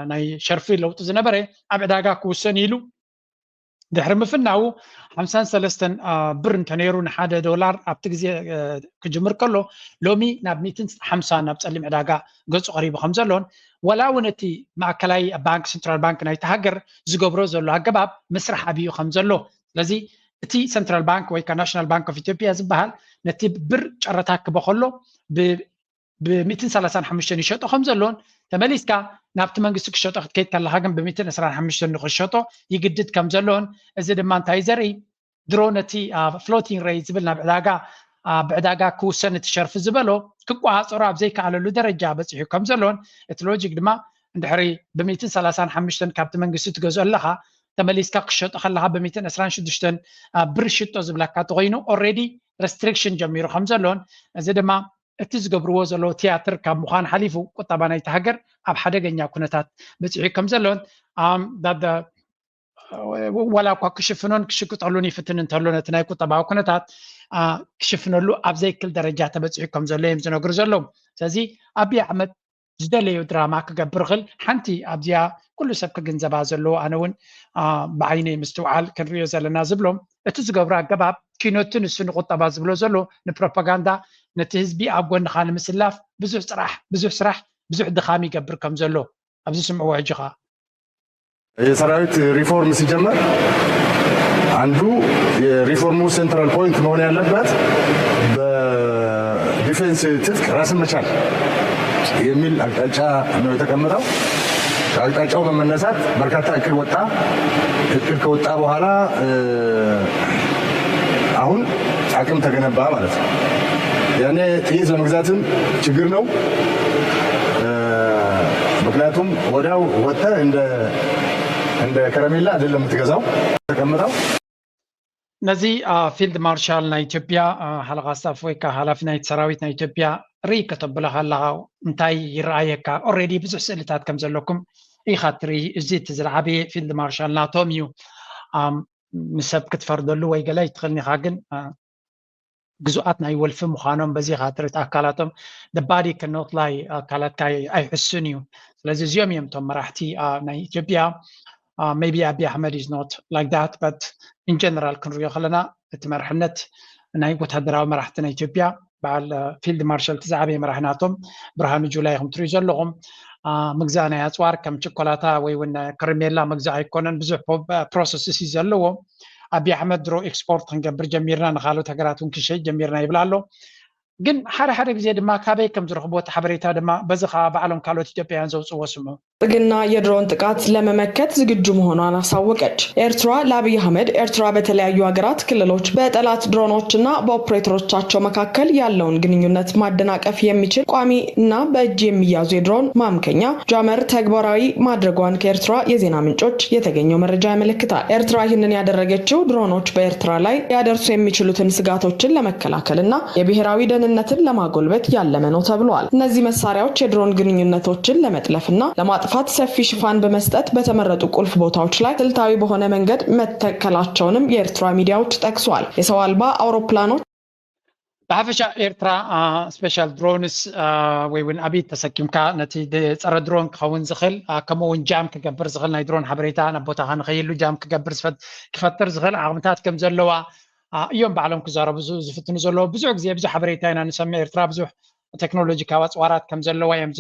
ናይ ሸርፊ ለውጢ ዝነበረ ኣብ ዕዳጋ ክውሰን ኢሉ ድሕሪ ምፍናዉ ሓምሳን ሰለስተን ብር እንተነይሩ ንሓደ ዶላር ኣብቲ ግዜ ክጅምር ከሎ ሎሚ ናብ ሚእትን ሓምሳ ናብ ፀሊም ዕዳጋ ገፁ ቀሪቡ ከም ዘሎን ወላ እውን እቲ ማእከላይ ባንክ central bank ናይቲ ሃገር ዝገብሮ ዘሎ ኣገባብ ምስራሕ ኣብዩ ከም ዘሎ ስለዚ እቲ central bank ወይ ከዓ national bank of ኢትዮጵያ ዝበሃል ነቲ ብር ጨረታ ክበ ከሎ ብሚእትን ሰላሳን ሓሙሽተን ይሸጦ ከም ዘሎን ተመሊስካ ናብቲ መንግስቲ ክሸጦ ክትከይድ ከለካ ግን ብሚእትን ዕስራን ሓሙሽተን ንክሸጦ ይግድድ ከም ዘሎን እዚ ድማ እንታይ ዘርኢ ድሮ ነቲ floating rate ዝብል ናብ ዕዳጋ ብዕዳጋ ክውሰን እቲ ሸርፊ ዝበሎ ክቆፃፀሮ ኣብ ዘይከኣለሉ ደረጃ በፂሑ ከም ዘሎን እቲ ሎጂክ ድማ እንድሕሪ ብሚእትን ሰላሳን ሓሙሽተን ካብቲ መንግስቲ ትገዝኦ ኣለካ ተመሊስካ ክሸጦ ከለካ ብሚእትን ዕስራን ሽዱሽተን ብር ሽጦ ዝብለካ ተኮይኑ already restriction ጀሚሩ ከም ዘሎን እዚ ድማ እቲ ዝገብርዎ ዘለዉ ትያትር ካብ ምዃን ሓሊፉ ቁጠባ ናይቲ ሃገር ኣብ ሓደገኛ ኩነታት በፂሑ ከም ዘሎን ዋላ እኳ ክሽፍኖን ክሽቅጠሉን ይፍትን እንተሎ ነቲ ናይ ቁጠባዊ ኩነታት ክሽፍነሉ ኣብ ዘይክል ደረጃ ተበፂሑ ከም ዘሎ እዮም ዝነግሩ ዘለዉ። ስለዚ ኣቢ ኣሕመድ ዝደለዮ ድራማ ክገብር ይኽእል። ሓንቲ ኣብዚኣ ኩሉ ሰብ ክግንዘባ ዘለዎ ኣነ እውን ብዓይነይ ምስትውዓል ክንሪኦ ዘለና ዝብሎም እቲ ዝገብሮ ኣገባብ ኪኖቲ ንሱ ንቁጠባ ዝብሎ ዘሎ ንፕሮፓጋንዳ ነቲ ህዝቢ ኣብ ጎንኻ ንምስላፍ ብዙሕ ስራሕ ብዙሕ ስራሕ ብዙሕ ድኻም ይገብር ከም ዘሎ ኣብዚ ስምዕዎ ሕጂ ኸዓ የሰራዊት ሪፎርም ሲጀመር አንዱ የሪፎርሙ central point መሆን ያለበት በዲፌንስ ትጥቅ ራስን መቻል የሚል አቅጣጫ ነው የተቀመጠው። ከአቅጣጫው በመነሳት በርካታ እቅድ ወጣ። እቅድ ከወጣ በኋላ አሁን አቅም ተገነባ ማለት ነው። ያኔ ጥይት ለመግዛትም ችግር ነው። ምክንያቱም ወዲያው ወጥተህ እንደ እንደ ከረሜላ አይደለም የምትገዛው ተቀምጠው ነዚ ፊልድ ማርሻል ናይ ኢትዮጵያ ሓለቓ ስታፍ ወይ ከዓ ሓላፊ ናይቲ ሰራዊት ናይ ኢትዮጵያ ርኢ ከተብሎ ከለኻ እንታይ ይረኣየካ? ኦልሬዲ ብዙሕ ስእልታት ከም ዘለኩም ኢኻ ትርኢ። እዚ እቲ ዝለዓበየ ፊልድ ማርሻል ናቶም እዩ። ኣም፣ ንሰብ ክትፈርደሉ ወይ ገለ ኣይትኽእልን ኢኻ፣ ግን አ፣ ግዙኣት ናይ ወልፊ ምዃኖም በዚ ኢኻ ትርኢ። ኣካላቶም፣ the body cannot lie፣ ኣካላትካ ኣይሕሱን እዩ። ስለዚ እዚኦም እዮም እቶም መራሕቲ አ፣ ናይ ኢትዮጵያ። ሜቢ ኣቢ ኣሕመድ is not like that, but in general ክንሪኦ ከለና እቲ መርሕነት ናይ ወታደራዊ መራሕቲ ናይ ኢትዮጵያ በዓል ፊልድ ማርሻል እቲ ዝዓበየ መራሒ ናቶም ብርሃኑ ጁላ ኢኹም ትሪኡ ዘለኹም። ምግዛእ ናይ ኣፅዋር ከም ችኮላታ ወይ እውን ከረሜላ ምግዛእ ኣይኮነን፣ ብዙሕ ፕሮሰስ እዩ ዘለዎ። ኣቢ ኣሕመድ ድሮ ኤክስፖርት ክንገብር ጀሚርና፣ ንካልኦት ሃገራት እውን ክንሸይጥ ጀሚርና ይብል ኣሎ። ግን ሓደ ሓደ ግዜ ድማ ካበይ ከም ዝረኽብዎ እቲ ሓበሬታ ድማ በዚ ከዓ ባዕሎም ካልኦት ኢትዮጵያውያን ዘውፅዎ ስምዑ። ብልፅግና የድሮን ጥቃት ለመመከት ዝግጁ መሆኗን አሳወቀች። ኤርትራ ለአብይ አህመድ ኤርትራ በተለያዩ ሀገራት ክልሎች በጠላት ድሮኖችና በኦፕሬተሮቻቸው መካከል ያለውን ግንኙነት ማደናቀፍ የሚችል ቋሚ እና በእጅ የሚያዙ የድሮን ማምከኛ ጃመር ተግባራዊ ማድረጓን ከኤርትራ የዜና ምንጮች የተገኘው መረጃ ያመለክታል። ኤርትራ ይህንን ያደረገችው ድሮኖች በኤርትራ ላይ ሊያደርሱ የሚችሉትን ስጋቶችን ለመከላከልና የብሔራዊ ደህንነትን ለማጎልበት ያለመ ነው ተብሏል። እነዚህ መሳሪያዎች የድሮን ግንኙነቶችን ለመጥለፍና ለማጥፋት ሰፊ ሽፋን በመስጠት በተመረጡ ቁልፍ ቦታዎች ላይ ስልታዊ በሆነ መንገድ መተከላቸውንም የኤርትራ ሚዲያዎች ጠቅሷል። የሰው አልባ አውሮፕላኖች ብሓፈሻ ኤርትራ ስፔሻል ድሮንስ ወይ እውን ኣብይ ተሰኪምካ ነቲ ጸረ ድሮን ክኸውን ዝኽእል ከምኡ እውን ጃም ክገብር ዝኽእል ናይ ድሮን ሓበሬታ ናብ ቦታኻ ንኸይሉ ጃም ክገብር ክፈጥር ዝኽእል ዓቕምታት ከም ዘለዋ እዮም ባዕሎም ክዛረቡ ዝፍትኑ ዘለዉ። ብዙሕ ግዜ ብዙሕ ሓበሬታ ኢና ንሰምዕ። ኤርትራ ብዙሕ ቴክኖሎጂካዊ ኣፅዋራት ከም ዘለዋ እዮም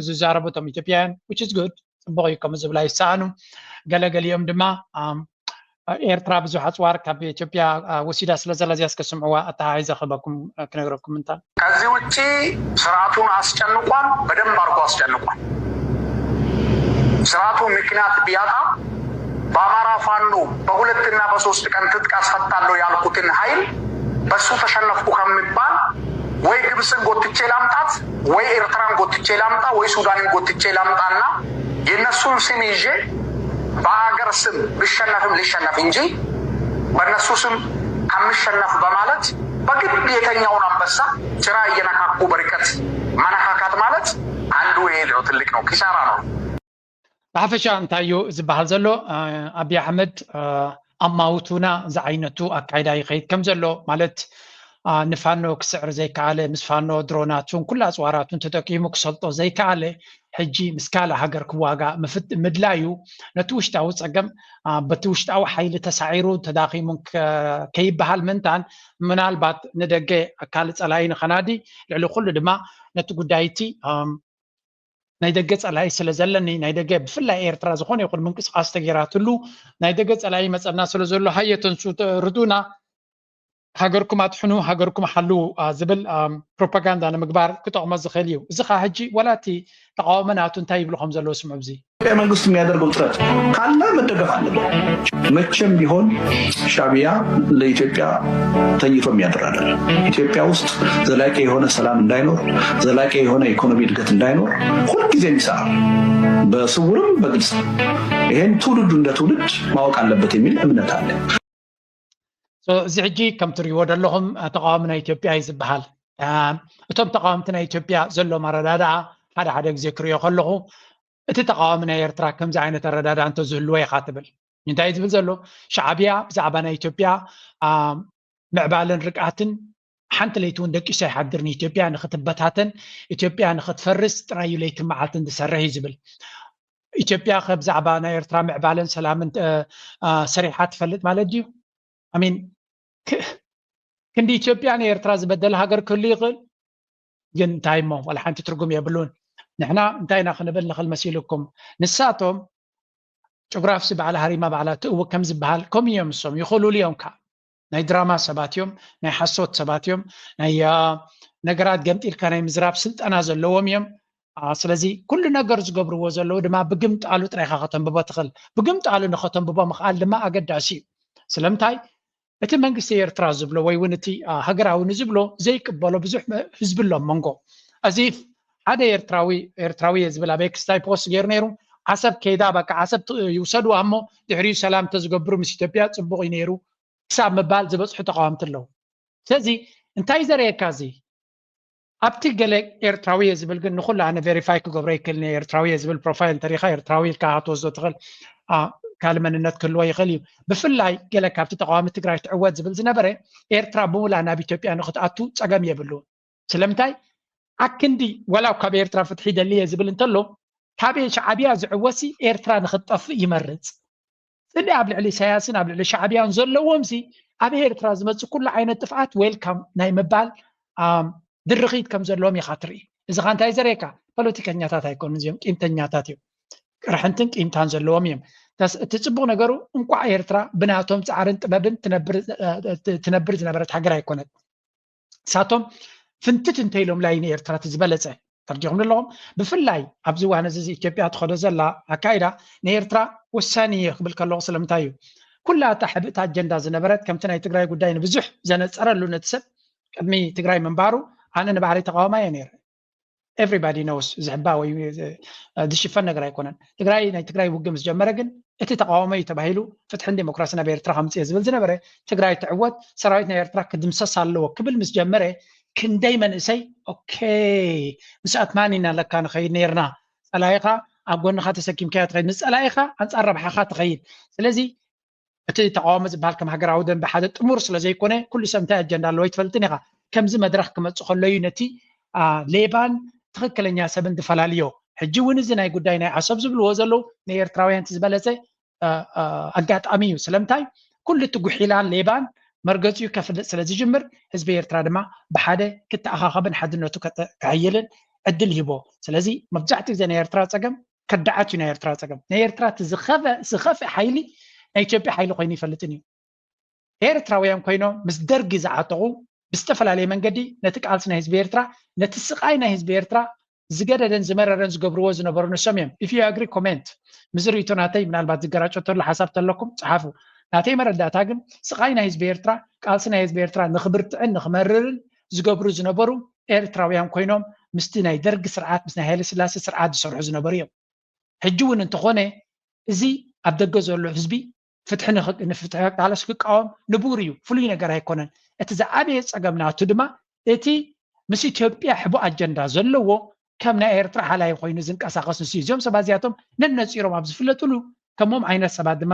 ዝዛረቡ እቶም ኢትዮጵያውያን፣ which is good፣ ፅቡቕ እዩ፣ ከምኡ ዝብል ኣይሰኣኑ። ገለገሊኦም ድማ ኤርትራ ብዙሕ ኣፅዋር ካብ ኢትዮጵያ ወሲዳ ስለ ዘላ እዚኣ እስከ ስምዕዋ ኣተሓሒዘ ክህበኩም ክነግረኩም እንታ። ከዚ ውጪ ስርዓቱን አስጨንቋል፣ በደንብ አድርጎ አስጨንቋል። ስርዓቱ ምክንያት ቢያጣ በአማራ ፋኖ በሁለትና በሶስት ቀን ትጥቅ አስፈታለሁ ያልኩትን ኃይል በሱ ተሸነፍኩ ከሚባል ወይ ግብፅን ጎትቼ ላምጣት ወይ ኤርትራን ጎትቼ ላምጣ ወይ ሱዳንን ጎትቼ ላምጣና የእነሱን ስም ይዤ በአገር ስም ብሸነፍም ልሸነፍ እንጂ በእነሱ ስም ከምሸነፍ በማለት በግድ የተኛውን አንበሳ ጭራ እየነካኩ በርቀት መነካካት ማለት አንዱ ይሄ ነው፣ ትልቅ ነው፣ ኪሳራ ነው። ብሓፈሻ እንታይ እዩ ዝበሃል ዘሎ? ኣብይ ኣሕመድ ኣማውቱና ዝዓይነቱ ኣካይዳ ይኸይድ ከም ዘሎ ማለት ንፋኖ ክስዕር ዘይከኣለ፣ ምስ ፋኖ ድሮናቱን ኩሉ ኣፅዋራቱን ተጠቂሙ ክሰልጦ ዘይከኣለ፣ ሕጂ ምስ ካልእ ሃገር ክዋጋእ ምድላዩ ነቲ ውሽጣዊ ፀገም በቲ ውሽጣዊ ሓይሊ ተሳዒሩ ተዳኺሙን ከይበሃል ምእንታን ምናልባት ንደገ ካልእ ፀላኢ ንኸናዲ ልዕሊ ኩሉ ድማ ነቲ ጉዳይ እቲ ናይ ደገ ፀላኢ ስለ ዘለኒ ናይ ደገ ብፍላይ ኤርትራ ዝኾነ ይኹን ምንቅስቃስ ተገይራትሉ ናይ ደገ ፀላኢ መፀና ስለ ዘሎ ሃየ ተንሱ ርዱና ሃገርኩም ኣጥሕኑ ሃገርኩም ሓልዉ ዝብል ፕሮፓጋንዳ ንምግባር ክጠቕሞ ዝኽእል እዩ። እዚ ከዓ ሕጂ ወላ እቲ ተቃዋሚ ናቱ እንታይ ይብሉ ከም ዘለዉ ስምዑ። እዚ ኢትዮጵያ መንግስት የሚያደርገው ጥረት ካለ መደገፍ አለበት። መቼም ቢሆን ሻዕቢያ ለኢትዮጵያ ተኝቶ የሚያድር አይደለም። ኢትዮጵያ ውስጥ ዘላቂ የሆነ ሰላም እንዳይኖር፣ ዘላቂ የሆነ ኢኮኖሚ እድገት እንዳይኖር ሁልጊዜ የሚሰራ በስውርም በግልጽ ይሄን ትውልዱ እንደ ትውልድ ማወቅ አለበት የሚል እምነት አለ። እዚ ሕጂ ከም ትሪእዎ ዘለኹም ተቃዋሚ ናይ ኢትዮጵያ እዩ ዝበሃል። እቶም ተቃወምቲ ናይ ኢትዮጵያ ዘሎ ኣረዳድኣ ሓደ ሓደ ግዜ ክሪኦ ከለኹ እቲ ተቃዋሚ ናይ ኤርትራ ከምዚ ዓይነት ኣረዳድኣ እንተዝህልዎ ኢኻ ትብል። እንታይ ዝብል ዘሎ ሻዕቢያ ብዛዕባ ናይ ኢትዮጵያ ምዕባለን ርግኣትን ሓንቲ ለይቲ እውን ደቂሱ ኣይሓድርን። ኢትዮጵያ ንክትበታተን ኢትዮጵያ ንክትፈርስ ጥራይ እዩ ለይትን መዓልትን ዝሰርሕ እዩ ዝብል። ኢትዮጵያ ከ ብዛዕባ ናይ ኤርትራ ምዕባለን ሰላምን ሰሪሓ ትፈልጥ ማለት ድዩ? ኣሚን ክንዲ ኢትዮጵያ ንኤርትራ ዝበደለ ሃገር ክህሉ ይኽእል? ግን እንታይ እሞ ዋላ ሓንቲ ትርጉም የብሉን። ንሕና እንታይ ኢና ክንብል ንኽእል መሲልኩም? ንሳቶም ጭጉራፍሲ ባዕላ ሃሪማ ባዕላ ትእውክ ከም ዝበሃል ከምኡ እዮም። እሶም ይኽእሉሉ እዮም ከዓ ናይ ድራማ ሰባት እዮም፣ ናይ ሓሶት ሰባት እዮም፣ ናይ ነገራት ገምጢልካ ናይ ምዝራብ ስልጠና ዘለዎም እዮም። ስለዚ ኩሉ ነገር ዝገብርዎ ዘለዉ ድማ ብግምጣሉ ጥራይካ ከተንብቦ ትኽእል። ብግምጣሉ ንኸተንብቦ ምኽኣል ድማ ኣገዳሲ እዩ። ስለምንታይ እቲ መንግስቲ ኤርትራ ዝብሎ ወይ እውን እቲ ሃገራዊ ንዝብሎ ዘይቅበሎ ብዙሕ ህዝቢ ኣሎ መንጎ እዚ ሓደ ኤርትራዊ ኤርትራዊ እየ ዝብል ኣብ ኤክስ እንታይ ፖስት ገይሩ ነይሩ። ዓሰብ ከይዳ በቃ ዓሰብ ይውሰድዋ እሞ ድሕሪኡ ሰላም ተዝገብሩ ምስ ኢትዮጵያ ፅቡቕ እዩ ነይሩ ክሳብ ምባል ዝበፅሑ ተቃወምቲ ኣለዉ። ስለዚ እንታይ ዘርእየካ እዚ ኣብቲ ገለ ኤርትራዊ እየ ዝብል ግን ንኩሉ ኣነ ቬሪፋይ ክገብሮ ይክእል። ኤርትራዊ እየ ዝብል ፕሮፋይል እንተሪኻ ኤርትራዊ ኢልካ ክትወስዶ ትኽእል። ካልእ መንነት ክህልዎ ይኽእል እዩ። ብፍላይ ገለ ካብቲ ተቃዋሚ ትግራይ ትዕወት ዝብል ዝነበረ ኤርትራ ብሙላ ናብ ኢትዮጵያ ንክትኣቱ ጸገም የብሉ። ስለምንታይ ኣክንዲ ወላ ካብ ኤርትራ ፍትሒ ይደሊ እየ ዝብል እንተሎ ካብ ሻዕብያ ዝዕወሲ ኤርትራ ንክትጠፍእ ይመርጽ። ስለ ኣብ ልዕሊ ኢሳያስን ኣብ ልዕሊ ሻዕብያን ዘለዎም ሲ ኣብ ኤርትራ ዝመጽእ ኩሉ ዓይነት ጥፍኣት ዌልካም ናይ ምባል ድርኺት ከም ዘለዎም ኢኻ ትርኢ። እዚ ኻ እንታይ ዘርእየካ? ፖለቲከኛታት ኣይኮኑን እዚኦም፣ ቂምተኛታት እዮም። ቅርሕንትን ቂምታን ዘለዎም እዮም። እቲ ፅቡቅ ነገሩ እንቋዕ ኤርትራ ብናቶም ፃዕርን ጥበብን ትነብር ዝነበረት ሃገር ኣይኮነት። ንሳቶም ፍንትት እንተኢሎምላ እዩ ንኤርትራ እቲ ዝበለፀ። ተረዲኹም ኣለኹም? ብፍላይ ኣብዚ እዋን እዚ ኢትዮጵያ ትኸዶ ዘላ ኣካይዳ ንኤርትራ ወሳኒ እየ ክብል ከለኹ ስለምንታይ እዩ? ኩላ እታ ሕብእቲ ኣጀንዳ ዝነበረት ከምቲ ናይ ትግራይ ጉዳይ ንብዙሕ ዘነፀረሉ ነቲ ሰብ ቅድሚ ትግራይ ምንባሩ ኣነ ንባዕለይ ተቃዋማይ እየ ነይረ። Everybody knows ዝሕባ ወይ ዝሽፈን ነገር ኣይኮነን። ትግራይ ናይ ትግራይ ውግእ ምስ ጀመረ ግን እቲ ተቃዋሞ እዩ ተባሂሉ ፍትሕን ዴሞክራስን ኣብ ኤርትራ ከምፅእ ዝብል ዝነበረ ትግራይ ትዕወት ሰራዊት ናይ ኤርትራ ክድምሰስ ኣለዎ ክብል ምስ ጀመረ ክንደይ መንእሰይ ኦኬ ምስኣት ማን ኢና ለካ ንኸይድ ነርና ፀላኢኻ ኣብ ጎንኻ ተሰኪምካዮ ትኸይድ ንፀላኢኻ ኣንፃር ረብሓኻ ትኸይድ ስለዚ እቲ ተቃውሞ ዝበሃል ከም ሃገራዊ ደንበ ሓደ ጥሙር ስለ ዘይኮነ ኩሉ ሰብ እንታይ ኣጀንዳ ኣለዎ ኣይትፈልጥን ኢኻ። ከምዚ መድረኽ ክመፅእ ከሎ እዩ ነቲ ሌባን ትኽክለኛ ሰብን ዝፈላልዮ። ሕጂ እውን እዚ ናይ ጉዳይ ናይ ዓሰብ ዝብልዎ ዘለዉ ንኤርትራውያን እቲ ዝበለፀ ኣጋጣሚ እዩ። ስለምንታይ ኩሉ እቲ ጉሒላን ሌባን መርገፂኡ ከፍልጥ ስለ ዝጅምር ህዝቢ ኤርትራ ድማ ብሓደ ክተኣኻኸብን ሓድነቱ ክሕይልን ዕድል ይህቦ። ስለዚ መብዛሕትኡ ግዜ ናይ ኤርትራ ፀገም ከዳዓት እዩ ናይ ኤርትራ ፀገም። ናይ ኤርትራ እቲ ዝኸፍእ ሓይሊ ናይ ኢትዮጵያ ሓይሊ ኮይኑ ይፈልጥን እዩ። ኤርትራውያን ኮይኖም ምስ ደርጊ ዝዓጠቑ ብዝተፈላለየ መንገዲ ነቲ ቃልሲ ናይ ህዝቢ ኤርትራ ነቲ ስቓይ ናይ ህዝቢ ኤርትራ ዝገደደን ዝመረረን ዝገብርዎ ዝነበሩ ንሶም እዮም። If you agree comment ምስ ርእይቶ ናተይ ምናልባት ዝገራጮ ተሎ ሓሳብ ተለኩም ጸሓፉ። ናተይ መረዳእታ ግን ስቓይ ናይ ህዝቢ ኤርትራ ቃልሲ ናይ ህዝቢ ኤርትራ ንኽብርትዕን ንኽመርርን ዝገብሩ ዝነበሩ ኤርትራውያን ኮይኖም ምስቲ ናይ ደርጊ ስርዓት ምስ ናይ ሃይለ ስላሴ ስርዓት ዝሰርሑ ዝነበሩ እዮም። ሕጂ እውን እንተኾነ እዚ ኣብ ደገ ዘሎ ህዝቢ ፍትሒ ንፍትሒ ቃለስ ክቃወም ንቡር እዩ፣ ፍሉይ ነገር ኣይኮነን። እቲ ዝዓበየ ጸገም ናቱ ድማ እቲ ምስ ኢትዮጵያ ሕቡእ ኣጀንዳ ዘለዎ ከም ናይ ኤርትራ ሓላይ ኮይኑ ዝንቀሳቐስ ንሱ እዩ። እዚኦም ሰባት እዚኣቶም ነነጺሮም ኣብ ዝፍለጥሉ ከምኦም ዓይነት ሰባት ድማ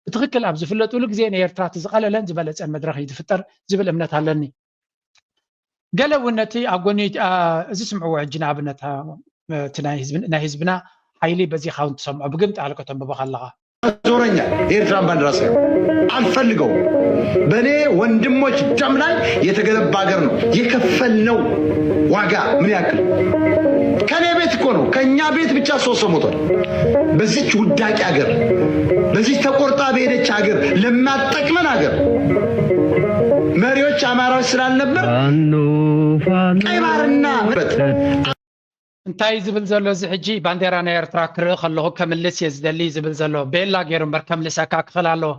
ብትኽክል ኣብ ዝፍለጥሉ ግዜ ንኤርትራ እቲ ዝቐለለን ዝበለጸን መድረኽ እዩ ዝፍጠር ዝብል እምነት ኣለኒ። ገለ እውን ነቲ ኣብ ጎኒ እዚ ስምዕዎ ሕጂ ንኣብነት እቲ ናይ ህዝብና ሓይሊ በዚ ካውን ትሰምዖ ብግምጥ ኣልከ ተንብቦ ከለኻ ዞረኛ የኤርትራን ባንዲራ ሳይሆን አልፈልገውም። በእኔ ወንድሞች ደም ላይ የተገነባ ሀገር ነው። የከፈልነው ዋጋ ምን ያክል ከኔ ቤት እኮ ነው። ከኛ ቤት ብቻ ሶስት ሰው ሞቷል። በዚች ውዳቂ ሀገር፣ በዚች ተቆርጣ በሄደች ሀገር፣ ለማጠቅመን ሀገር መሪዎች አማራዎች ስላልነበር ቀይ ባህርና እንታይ ዝብል ዘሎ እዚ ሕጂ ባንዴራ ናይ ኤርትራ ክርኢ ከለኹ ከምልስ እየ ዝደሊ ዝብል ዘሎ ቤላ ገይሩ እምበር ከምልሰካ ክኽእል ኣለዎ።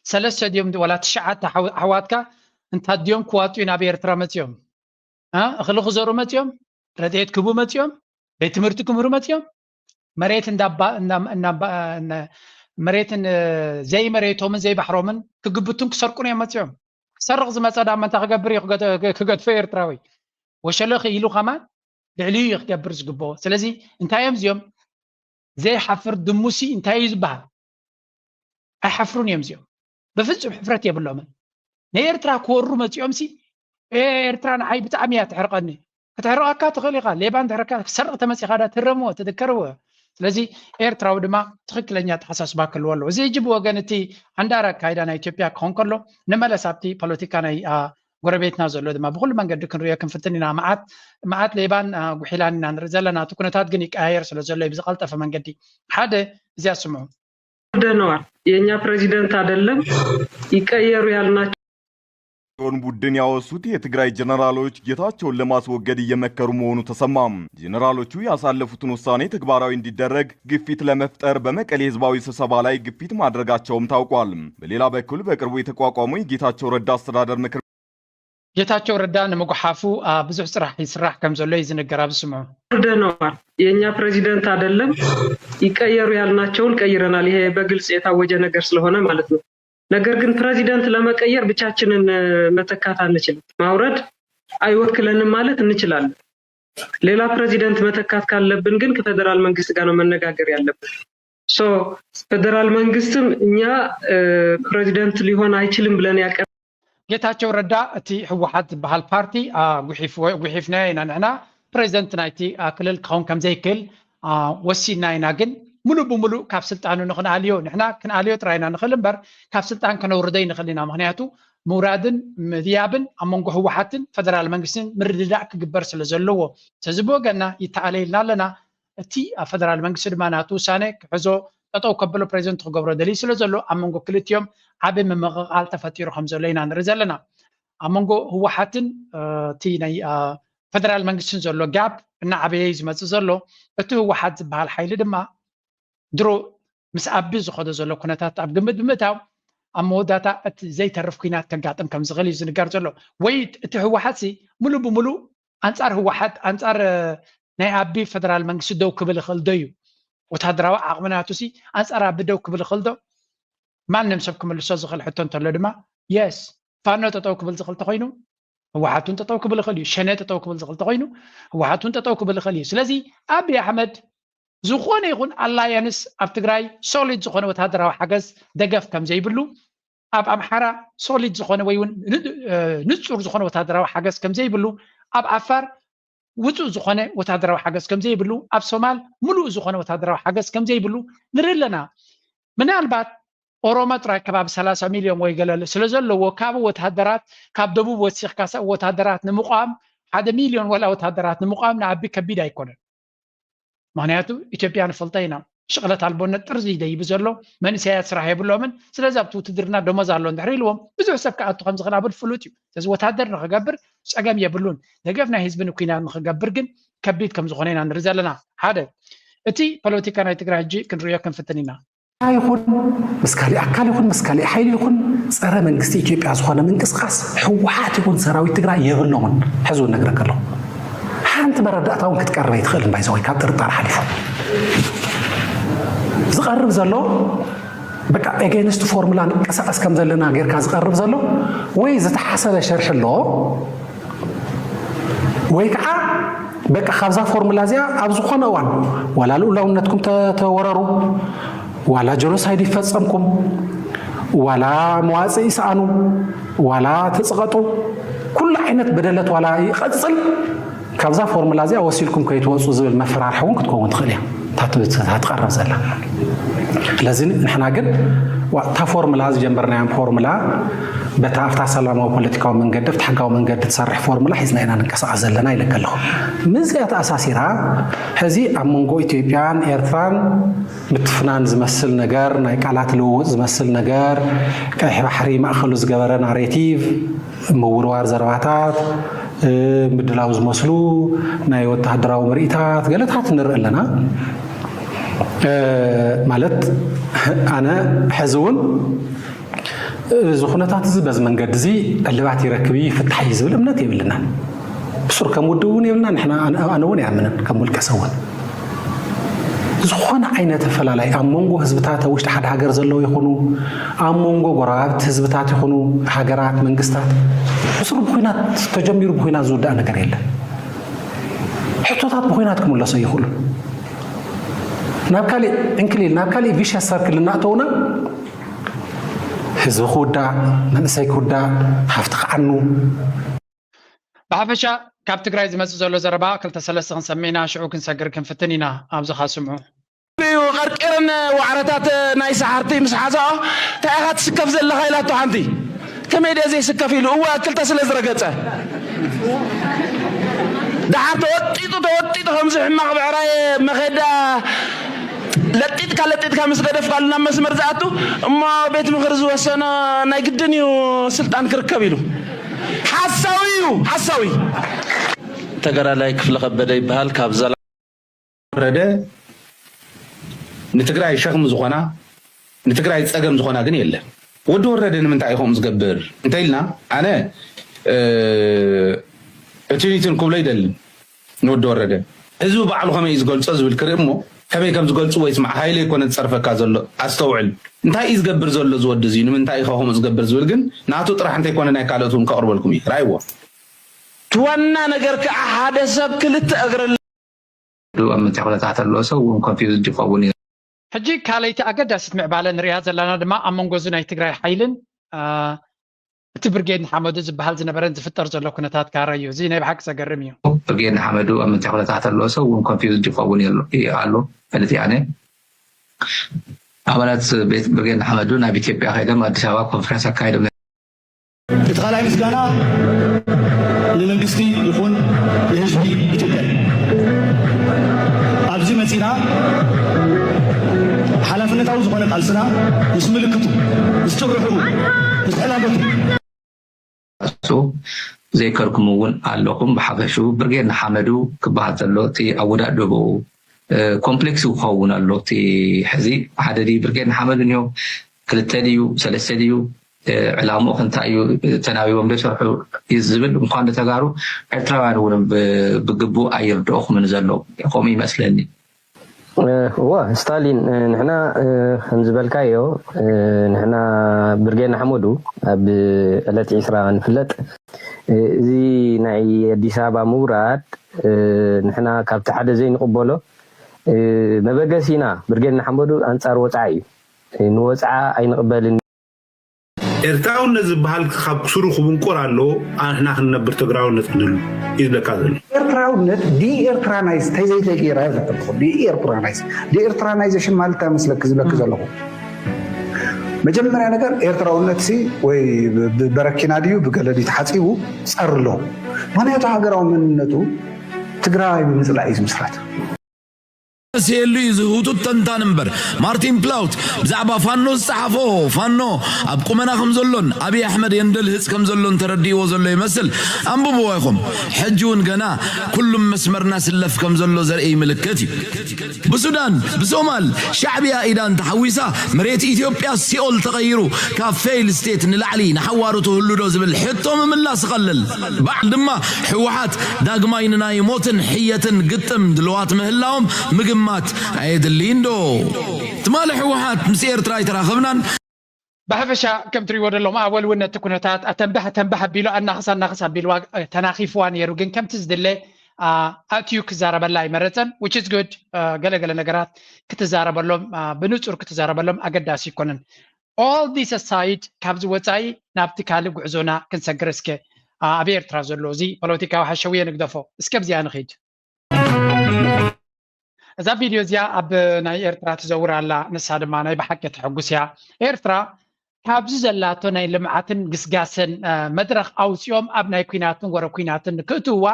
ሰለስተ ድዮም ወላ ትሽዓተ ኣሕዋትካ እንታ ድዮም ክዋጡ ናብ ኤርትራ መፅዮም እኽሊ ክዘሩ መፅዮም ረድኤት ክቡ መፅዮም ቤት ትምህርቲ ክምህሩ መፅዮም መሬት መሬትን ዘይመሬቶምን ዘይባሕሮምን ክግብቱን ክሰርቁን እዮም መፅዮም። ክሰርቕ ዝመፀ ዳማ እንታይ ክገብር እዩ ክገድፎ ኤርትራዊ ወሸለኺ ኢሉ ከማን ልዕሊኡ እዩ ክገብር ዝግብኦ። ስለዚ እንታይ እዮም እዚኦም ዘይሓፍር ድሙሲ እንታይ እዩ ዝበሃል? ኣይሓፍሩን እዮም እዚኦም። በፍጹም ሕፍረት የብሎምን። ንኤርትራ ክወሩ መጺኦም ሲ ኤርትራ ንዓይ ብጣዕሚ እያ ትሕርቐኒ። ከተሕርቐካ ትኽእል ኢኻ። ሌባ እንተሕረካ ክሰርቕ ተመጺኻ ዳ ትረምዎ ትድከርዎ። ስለዚ ኤርትራዊ ድማ ትኽክለኛ ኣተሓሳስባ ክህልዎ ኣለዎ። እዚ ሕጂ ብወገን እቲ ዓንዳር ኣካይዳ ናይ ኢትዮጵያ ክኾን ከሎ ንመለስ ኣብቲ ፖለቲካ ናይ ጎረቤትና ዘሎ ድማ ብኩሉ መንገዲ ክንሪኦ ክንፍትን ኢና። መዓት መዓት ሌባን ጉሒላን ኢና ንርኢ ዘለና። እቲ ኩነታት ግን ይቀያየር ስለ ዘሎ እዩ ብዝቐልጠፈ መንገዲ ሓደ እዚኣ ስምዑ። ወርደነዋል። የኛ ፕሬዚደንት አይደለም ይቀየሩ ያልናቸው ቡድን ያወሱት የትግራይ ጀነራሎች ጌታቸውን ለማስወገድ እየመከሩ መሆኑ ተሰማ። ጀነራሎቹ ያሳለፉትን ውሳኔ ተግባራዊ እንዲደረግ ግፊት ለመፍጠር በመቀሌ ህዝባዊ ስብሰባ ላይ ግፊት ማድረጋቸውም ታውቋል። በሌላ በኩል በቅርቡ የተቋቋመው የጌታቸው ረዳ አስተዳደር ምክር ጌታቸው ረዳ ንምጉሓፉ ብዙሕ ስራሕ ይስራሕ ከም ዘሎ እዩ ዝንገር። ኣብዚ ስምዑ። ወርደነዋል። የእኛ ፕሬዚደንት አይደለም ይቀየሩ ያልናቸውን ቀይረናል። ይሄ በግልጽ የታወጀ ነገር ስለሆነ ማለት ነው። ነገር ግን ፕሬዚደንት ለመቀየር ብቻችንን መተካት አንችልም። ማውረድ አይወክለንም ማለት እንችላለን። ሌላ ፕሬዚደንት መተካት ካለብን ግን ከፌደራል መንግስት ጋር ነው መነጋገር ያለብን። So ፌደራል መንግስትም እኛ ፕሬዚደንት ሊሆን አይችልም ብለን ያቀ ጌታቸው ረዳ እቲ ህወሓት ዝበሃል ፓርቲ ጉሒፍናዮ ኢና ንሕና፣ ፕሬዚደንት ናይቲ ክልል ክኸውን ከምዘይክእል ወሲና ኢና። ግን ሙሉእ ብሙሉእ ካብ ስልጣኑ ንክንኣልዮ፣ ንሕና ክንኣልዮ ጥራይ ኢና ንኽእል እምበር ካብ ስልጣን ከነውርዶ ይንኽእል ኢና። ምክንያቱ ምውራድን ምድያብን ኣብ መንጎ ህወሓትን ፈደራል መንግስትን ምርድዳእ ክግበር ስለ ዘለዎ፣ ስለዚ ብወገና ይተኣለየልና ኣለና። እቲ ኣብ ፈደራል መንግስቲ ድማ ናቱ ውሳነ ክሕዞ ጠጠው ከብሎ ፕሬዚደንት ክገብሮ ደልዩ ስለ ዘሎ ኣብ መንጎ ክልቲኦም ዓቢ ምምቕቓል ተፈጢሩ ከም ዘሎ ኢና ንርኢ ዘለና። ኣብ መንጎ ህወሓትን እቲ ናይ ፈደራል መንግስትን ዘሎ ጋፕ እናዓበየ እዩ ዝመፅእ ዘሎ። እቲ ህወሓት ዝበሃል ሓይሊ ድማ ድሮ ምስ ኣቢ ዝኸዶ ዘሎ ኩነታት ኣብ ግምት ብምእታው ኣብ መወዳእታ እቲ ዘይተርፍ ኩናት ከጋጥም ከም ዝኽእል እዩ ዝንገር ዘሎ። ወይ እቲ ህወሓት ሲ ሙሉ ብሙሉ ኣንጻር ህወሓት ኣንጻር ናይ ኣቢ ፈደራል መንግስቲ ደው ክብል ይኽእል ዶ እዩ? ወታደራዊ ዓቕሚ ናቱ ሲ ኣንጻር ኣቢ ደው ክብል ይኽእል ዶ? ማንም ሰብ ክምልሶ ዝኽእል ሕቶ እንተሎ ድማ የስ ፋኖ ጠጠው ክብል ዝኽእል ተኮይኑ ህወሓት እውን ጠጠው ክብል ይኽእል እዩ። ሸኔ ጠጠው ክብል ዝኽእል ተኮይኑ ህወሓት እውን ጠጠው ክብል ይኽእል እዩ። ስለዚ ኣቢ ኣሕመድ ዝኾነ ይኹን ኣላያንስ ኣብ ትግራይ ሶሊድ ዝኾነ ወታደራዊ ሓገዝ ደገፍ ከም ዘይብሉ፣ ኣብ ኣምሓራ ሶሊድ ዝኾነ ወይ እውን ንፁር ዝኾነ ወታደራዊ ሓገዝ ከም ዘይብሉ፣ ኣብ ዓፋር ውፁእ ዝኾነ ወታደራዊ ሓገዝ ከም ዘይብሉ፣ ኣብ ሶማል ሙሉእ ዝኾነ ወታደራዊ ሓገዝ ከም ዘይብሉ ንርኢ ኣለና። ምናልባት ኦሮሞ ጥራይ ከባቢ ሰላሳ ሚልዮን ወይ ገለ ስለ ዘለዎ ካብ ወታደራት ካብ ደቡብ ወሲኽካ ወታደራት ንምቋም ሓደ ሚልዮን ወላ ወታደራት ንምቋም ንኣቢ ከቢድ ኣይኮነን። ምክንያቱ ኢትዮጵያ ንፈልጦ ኢና፣ ሽቕለት ኣልቦነት ጥርዚ ይደይብ ዘሎ፣ መንእሰያት ስራሕ የብሎምን። ስለዚ ኣብቲ ውትድርና ደሞዝ ኣሎ እንድሕር ኢልዎም ብዙሕ ሰብ ክኣቱ ከም ዝኽእል ኣብል ፍሉጥ እዩ። ስለዚ ወታደር ንክገብር ፀገም የብሉን። ደገፍ ናይ ህዝቢ ንኩናት ንክገብር ግን ከቢድ ከም ዝኾነ ኢና ንርኢ ዘለና። ሓደ እቲ ፖለቲካ ናይ ትግራይ ሕጂ ክንርእዮ ክንፍትን ኢና። ይኹን ምስ ካሊእ ኣካል ይኹን ምስ ካሊእ ሓይሊ ይኹን ፀረ መንግስቲ ኢትዮጵያ ዝኾነ ምንቅስቃስ ህወሓት ይኹን ሰራዊት ትግራይ የብሎምን። ሕዚ እውን ነግረካ ኣለኹ። ሓንቲ መረዳእታ እውን ክትቀርብ ኣይትኽእልን። ባይዘወይ ካብ ጥርጣር ሓሊፉ ዝቐርብ ዘሎ በቃ ኤጌንስት ፎርሙላ ንቀሳቀስ ከም ዘለና ጌርካ ዝቐርብ ዘሎ ወይ ዝተሓሰበ ሸርሒ ኣሎ ወይ ከዓ በቃ ካብዛ ፎርሙላ እዚኣ ኣብ ዝኾነ እዋን ዋላ ልኡላውነትኩም ተወረሩ፣ ዋላ ጀኖሳይድ ይፈፀምኩም፣ ዋላ መዋፅእ ይሰኣኑ፣ ዋላ ትፅቐጡ፣ ኩሉ ዓይነት በደለት ዋላ ይቐፅል፣ ካብዛ ፎርሙላ እዚኣ ወሲልኩም ከይትወፁ ዝብል መፈራርሒ እውን ክትከውን ትኽእል እያ እታ ትቐርብ ዘላ። ስለዚ ንሕና ግን እታ ፎርሙላ ዝጀመርናዮም ፎርሙላ በታ ኣብታ ሰላማዊ ፖለቲካዊ መንገዲ ኣብቲ ሕጋዊ መንገዲ ትሰርሕ ፎርሙላ ሒዝና ኢና ንንቀሳቐስ ዘለና ኢለካ ኣለኹ። ምስዚኣ ተኣሳሲራ ሕዚ ኣብ መንጎ ኢትዮጵያን ኤርትራን ምትፍናን ዝመስል ነገር፣ ናይ ቃላት ልውውጥ ዝመስል ነገር፣ ቀይሕ ባሕሪ ማእኸሉ ዝገበረ ናሬቲቭ፣ ምውርዋር ዘረባታት፣ ምድላው ዝመስሉ ናይ ወተሃደራዊ ምርኢታት ገለታት ንርኢ ኣለና። ማለት ኣነ ሕዚ እውን እዚ ኩነታት እዚ በዚ መንገዲ እዚ ዕልባት ይረክብ እዩ ይፍታሕ እዩ ዝብል እምነት የብልናን። ብሱር ከም ውድብ እውን የብልና ንሕና ኣነ እውን ኣይኣምንን ከም ውልቀ ሰብ እውን ዝኾነ ዓይነት ኣፈላላይ ኣብ መንጎ ህዝብታት ኣብ ውሽጢ ሓደ ሃገር ዘለዉ ይኹኑ ኣብ መንጎ ጎረባብቲ ህዝብታት ይኹኑ ሃገራት መንግስታት ብሱር ብኩናት ተጀሚሩ ብኩናት ዝውዳእ ነገር የለን። ሕቶታት ብኩናት ክምለሶ ይኽእሉ ናብ ካሊእ ዕንክሊል ናብ ካሊእ ቪሸስ ሰርክል እናእተውና ህዝቢ ክውዳእ መንእሰይ ክውዳእ ሃፍቲ ክዓኑ ብሓፈሻ ካብ ትግራይ ዝመፅእ ዘሎ ዘረባ ክልተ ሰለስተ ክንሰምዕ ኢና ሽዑ ክንሰግር ክንፍትን ኢና ኣብዚ ካስምዑ እዩ ቀርቂረን ዋዕረታት ናይ ሰሓርቲ ምስ ሓዛኦ እንታይ ኢኻ ትስከፍ ዘለኻ ኢላቶ ሓንቲ ከመይ ድየ ዘይስከፍ ኢሉ እወ ክልተ ስለ ዝረገፀ ደሓር ተወጢጡ ተወጢጡ ከምዚ ሕማቕ ብዕራየ መኸዳ ለጢጥካ ለጢጥካ ምስ ገደፍካሉ ናብ መስመር ዝኣቱ እሞ ቤት ምኽሪ ዝወሰኖ ናይ ግድን እዩ ስልጣን ክርከብ ኢሉ ሓሳዊ እዩ ሓሳዊ ተጋዳላይ ክፍለ ከበደ ይበሃል ካብ ዘላ ወረደ ንትግራይ ሸኽሚ ዝኾና ንትግራይ ፀገም ዝኾና ግን የለን። ወዲ ወረደ ንምንታይ እዩ ከምኡ ዝገብር እንተኢልና ኣነ እትኒትን ክብሎ ይደልን ንወዲ ወረደ ህዝቢ ባዕሉ ከመይ እዩ ዝገልፆ ዝብል ክርኢ እሞ ከመይ ከም ዝገልፁ ወይ ስማዕ ሃይለ ይኮነ ዝፀርፈካ ዘሎ ኣስተውዕል እንታይ እዩ ዝገብር ዘሎ ዝወዲ እዚ ንምንታይ እዩ ከምኡ ዝገብር ዝብል ግን ናቱ ጥራሕ እንተይኮነ ናይ ካልኦት እውን ከቕርበልኩም እዩ ራይዎ እቲ ዋና ነገር ከዓ ሓደ ሰብ ክልተ እግሪ ኣሎ። ኣብ ምንታይ ኩነታት ኣሎ ሰብ እውን ኮንፊውዝድ ይኸውን እዩ። ሕጂ ካልኣይቲ ኣገዳሲት ምዕባለ ንሪኣ ዘለና ድማ ኣብ መንጎ እዚ ናይ ትግራይ ሓይልን እቲ ብርጌድ ንሓመዱ ዝበሃል ዝነበረን ዝፍጠር ዘሎ ኩነታት ካራ እዩ። እዚ ናይ ብሓቂ ዘገርም እዩ። ብርጌድ ንሓመዱ ኣብ ምንታይ ኩነታት ኣሎ ሰብ እውን ኮንፊውዝድ ይኸውን ኣሎ። ፈለጥ ያነ ኣባላት ቤት ብርጌድ ንሓመዱ ናብ ኢትዮጵያ ከይዶም ኣዲስ ኣበባ ኮንፈረንስ ኣካይዶም። እቲ ካልኣይ ምስጋና ንመንግስቲ ይኹን ንህዝቢ ኢትዮጵያ እዩ። ኣብዚ መፂና ሓላፍነታዊ ዝኾነ ቃልስና ምስ ምልክቱ ምስ ጭርሑ ምስ ዕላመቱ እሱ ዘይከርኩም እውን ኣለኹም። ብሓፈሹ ብርጌድ ንሓመዱ ክበሃል ዘሎ እቲ ኣወዳድብኡ ኮምፕሌክስ ክኸውን ኣሎ። እቲ ሕዚ ሓደ ድዩ ብርጌድ ንሓመዱ እኒኦ ክልተ ድዩ ሰለስተ ድዩ ዕላምኡ ክንታይ እዩ ተናቢቦም ዶ ይሰርሑ እዩ ዝብል እንኳን ንተጋሩ ኤርትራውያን እውን ብግቡእ ኣይርድኦኹምን ዘሎ ከምኡ ይመስለኒ። እወ ስታሊን ንሕና ከምዝበልካዮ ንሕና ብርጌድ ንሓመዱ ኣብ ዕለት ዒስራ ንፍለጥ። እዚ ናይ ኣዲስ ኣበባ ምውራድ ንሕና ካብቲ ሓደ ዘይንቕበሎ መበገሲና ብርጌድ ንሓመዱ ኣንፃር ወፅዓ እዩ። ንወፅዓ ኣይንቕበልን። ኤርትራውነት ዝበሃል ካብ ስሩ ክብንቁር ኣለዎ። ኣንሕና ክንነብር ትግራውነት ክንህሉ እዩ ዝብለካ ዘሎ። ኤርትራውነት ዲኤርትራናይዝ ተዘይተገይራ እያ ዘበልኩ። ዲኤርትራናይዝ ዲኤርትራናይዜሽን ማለት እንታይ መስለክ ዝብለክ ዘለኹ መጀመርያ ነገር ኤርትራውነት ሲ ወይ ብበረኪና ድዩ ብገለ ድዩ ተሓፂቡ ፀርሎ። ምክንያቱ ሃገራዊ መንነቱ ትግራይ ብምፅላእ እዩ ዝምስረት። መሲሉ እዩ ዝህውቱ ተንታን እምበር ማርቲን ፕላውት ብዛዕባ ፋኖ ዝጸሓፎ ፋኖ ኣብ ቁመና ከም ዘሎን ኣብይ ኣሕመድ የንደልህጽ ከም ዘሎን ተረዲእዎ ዘሎ ይመስል። ኣንብብዎ ኢኹም። ሕጂ እውን ገና ኩሉም መስመርና ስለፍ ከም ዘሎ ዘርኢ ምልክት እዩ። ብሱዳን ብሶማል ሻዕብያ ኢዳን ተሓዊሳ መሬት ኢትዮጵያ ሲኦል ተቐይሩ ካብ ፌይል ስቴት ንላዕሊ ንሓዋሩ ትህሉ ዶ ዝብል ሕቶ ምምላስ ይቐልል። በዓል ድማ ህወሓት ዳግማይ ንናይ ሞትን ሕየትን ግጥም ድልዋት ምህላዎም ምግማት ኣየድልይን ዶ? ትማሊ ህወሓት ምስ ኤርትራ ኣይተራኸብናን። ብሓፈሻ ከም ትሪእዎ ደለኹም ኣወል እውን ነቲ ኩነታት ኣተንባህ ኣተንባህ ኣቢሉ ኣናኽስ ኣናኽስ ኣቢልዋ ተናኺፍዋ ነይሩ ግን ከምቲ ዝድለ ኣእትዩ ክዛረበላ ኣይመረፀን which is good ገለ ገለ ነገራት ክትዛረበሎም ብንፁር ክትዛረበሎም ኣገዳሲ ኣይኮነን all this aside ካብዚ ወፃኢ ናብቲ ካልእ ጉዕዞና ክንሰግር እስከ ኣብ ኤርትራ ዘሎ እዚ ፖለቲካዊ ሓሸውየ ንግደፎ እስከ ኣብዚኣ ንኺድ እዛ ቪድዮ እዚኣ ኣብ ናይ ኤርትራ ትዘውር ኣላ ንሳ ድማ ናይ ብሓቂ ተሐጉስ እያ ኤርትራ ካብዚ ዘላቶ ናይ ልምዓትን ግስጋሰን መድረኽ ኣውፂኦም ኣብ ናይ ኩናትን ወረ ኩናትን ክእትውዋ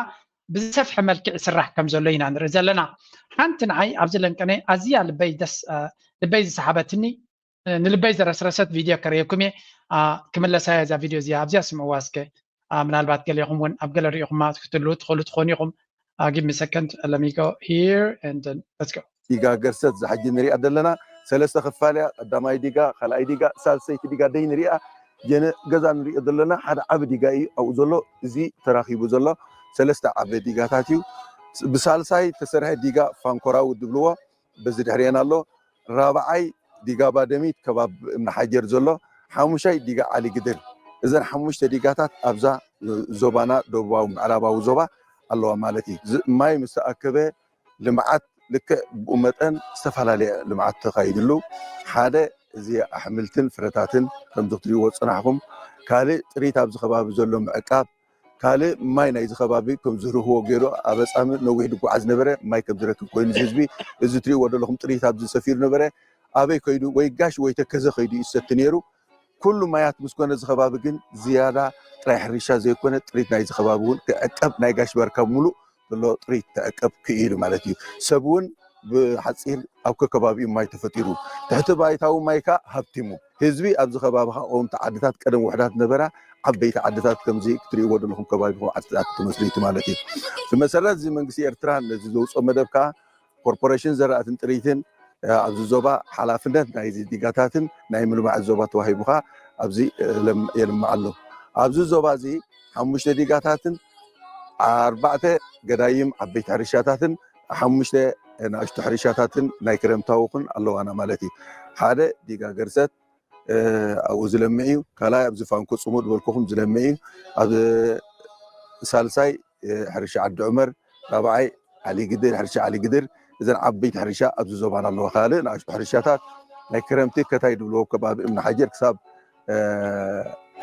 ብዝሰፍሐ መልክዕ ይስራሕ ከም ዘሎ ኢና ንርኢ ዘለና ሓንቲ ንዓይ ኣብዚ ለንቀነ ኣዝያ ልበይ ደስ ልበይ ዝሰሓበትኒ ንልበይ ዘረስረሰት ቪድዮ ከርእየኩም እየ ክምለሳ እያ እዛ ቪድዮ እዚኣ ኣብዚኣ ስምዕዋ እስከ ምናልባት ገሊኹም እውን ኣብ ገለ ሪኢኹማ ክትህልዉ ትኽእሉ ትኾኑ ኢኹም give me second let me go here and then let's go ዲጋ ገርሰት ዝሓጂ ንሪኣ ዘለና ሰለስተ ክፋል እያ ቀዳማይ ዲጋ ካልኣይ ዲጋ ሳልሰይቲ ዲጋ ደይ ንሪኣ ጀነ ገዛ ንሪኦ ዘለና ሓደ ዓቢ ዲጋ እዩ ኣብኡ ዘሎ እዚ ተራኺቡ ዘሎ ሰለስተ ዓቢ ዲጋታት እዩ ብሳልሳይ ተሰርሐ ዲጋ ፋንኮራዊ ድብልዎ በዚ ድሕሪአን ኣሎ ራብዓይ ዲጋ ባደሚት ከባብ እምኒ ሓጀር ዘሎ ሓሙሻይ ዲጋ ዓሊ ግድር እዘን ሓሙሽተ ዲጋታት ኣብዛ ዞባና ደቡባዊ ምዕራባዊ ዞባ ኣለዋ ማለት እዩ ማይ ምስ ተኣከበ ልምዓት ልክዕ ብኡ መጠን ዝተፈላለየ ልምዓት ተኻይድሉ ሓደ እዚ ኣሕምልትን ፍረታትን ከምዚ ክትሪእዎ ዝፅናሕኹም ካልእ ጥሪት ኣብዚ ከባቢ ዘሎ ምዕቃብ ካልእ ማይ ናይዚ ከባቢ ከም ዝርህዎ ገይሩ ኣበፃሚ ነዊሕ ድጓዓ ዝነበረ ማይ ከም ዝረክብ ኮይኑ ህዝቢ እዚ ትሪእዎ ዘለኹም ጥሪት ኣብዚ ሰፊሩ ነበረ ኣበይ ከይዱ ወይ ጋሽ ወይ ተከዘ ከይዱ ይሰቲ ነይሩ ኩሉ ማያት ምስ ኮነ እዚ ከባቢ ግን ዝያዳ ጥራይ ሕርሻ ዘይኮነ ጥሪት ናይዚ ከባቢ እውን ክዕቀብ ናይ ጋሽ በርካ ሙሉእ ዘሎ ጥሪት ክዕቀብ ክኢሉ ማለት እዩ ሰብ እውን ብሓፂር ኣብ ከከባቢኡ ማይ ተፈጢሩ ትሕቲ ባይታዊ ማይ ከዓ ሃብቲሙ ህዝቢ ኣብዚ ከባቢ ከዓ ቀውምቲ ዓድታት ቀደም ውሕዳት ነበራ ዓበይቲ ዓድታት ከምዚ ክትሪእዎ ዘለኹም ከባቢኹም ዓድታት ትመስሉ እቲ ማለት እዩ ብመሰረት እዚ መንግስቲ ኤርትራ ነዚ ዘውፅኦ መደብ ከዓ ኮርፖሬሽን ዘራእትን ጥሪትን ኣብዚ ዞባ ሓላፍነት ናይዚ ዲጋታትን ናይ ምልማዕ ዞባ ተዋሂቡ ከዓ ኣብዚ የልምዕ ኣሎ ኣብዚ ዞባ እዚ ሓሙሽተ ዲጋታትን ኣርባዕተ ገዳይም ዓበይቲ ሕርሻታትን ሓሙሽተ ንኣሽቱ ሕርሻታትን ናይ ክረምታዊ ኩን ኣለዋና ማለት እዩ ሓደ ዲጋ ገርሰት ኣብኡ ዝለምዕ እዩ ካልኣይ ኣብዚ ፋንኮ ፅሙድ በልኩኹም ዝለምዕ እዩ ኣብ ሳልሳይ ሕርሻ ዓዲ ዑመር፣ ራብዓይ ዓሊ ግድር፣ ሕርሻ ዓሊ ግድር። እዘን ዓበይቲ ሕርሻ ኣብዚ ዞባና ኣለዋ። ካልእ ንኣሽቱ ሕርሻታት ናይ ክረምቲ ከታይ ድብልዎ ከባቢ እምኒ ሓጀር ክሳብ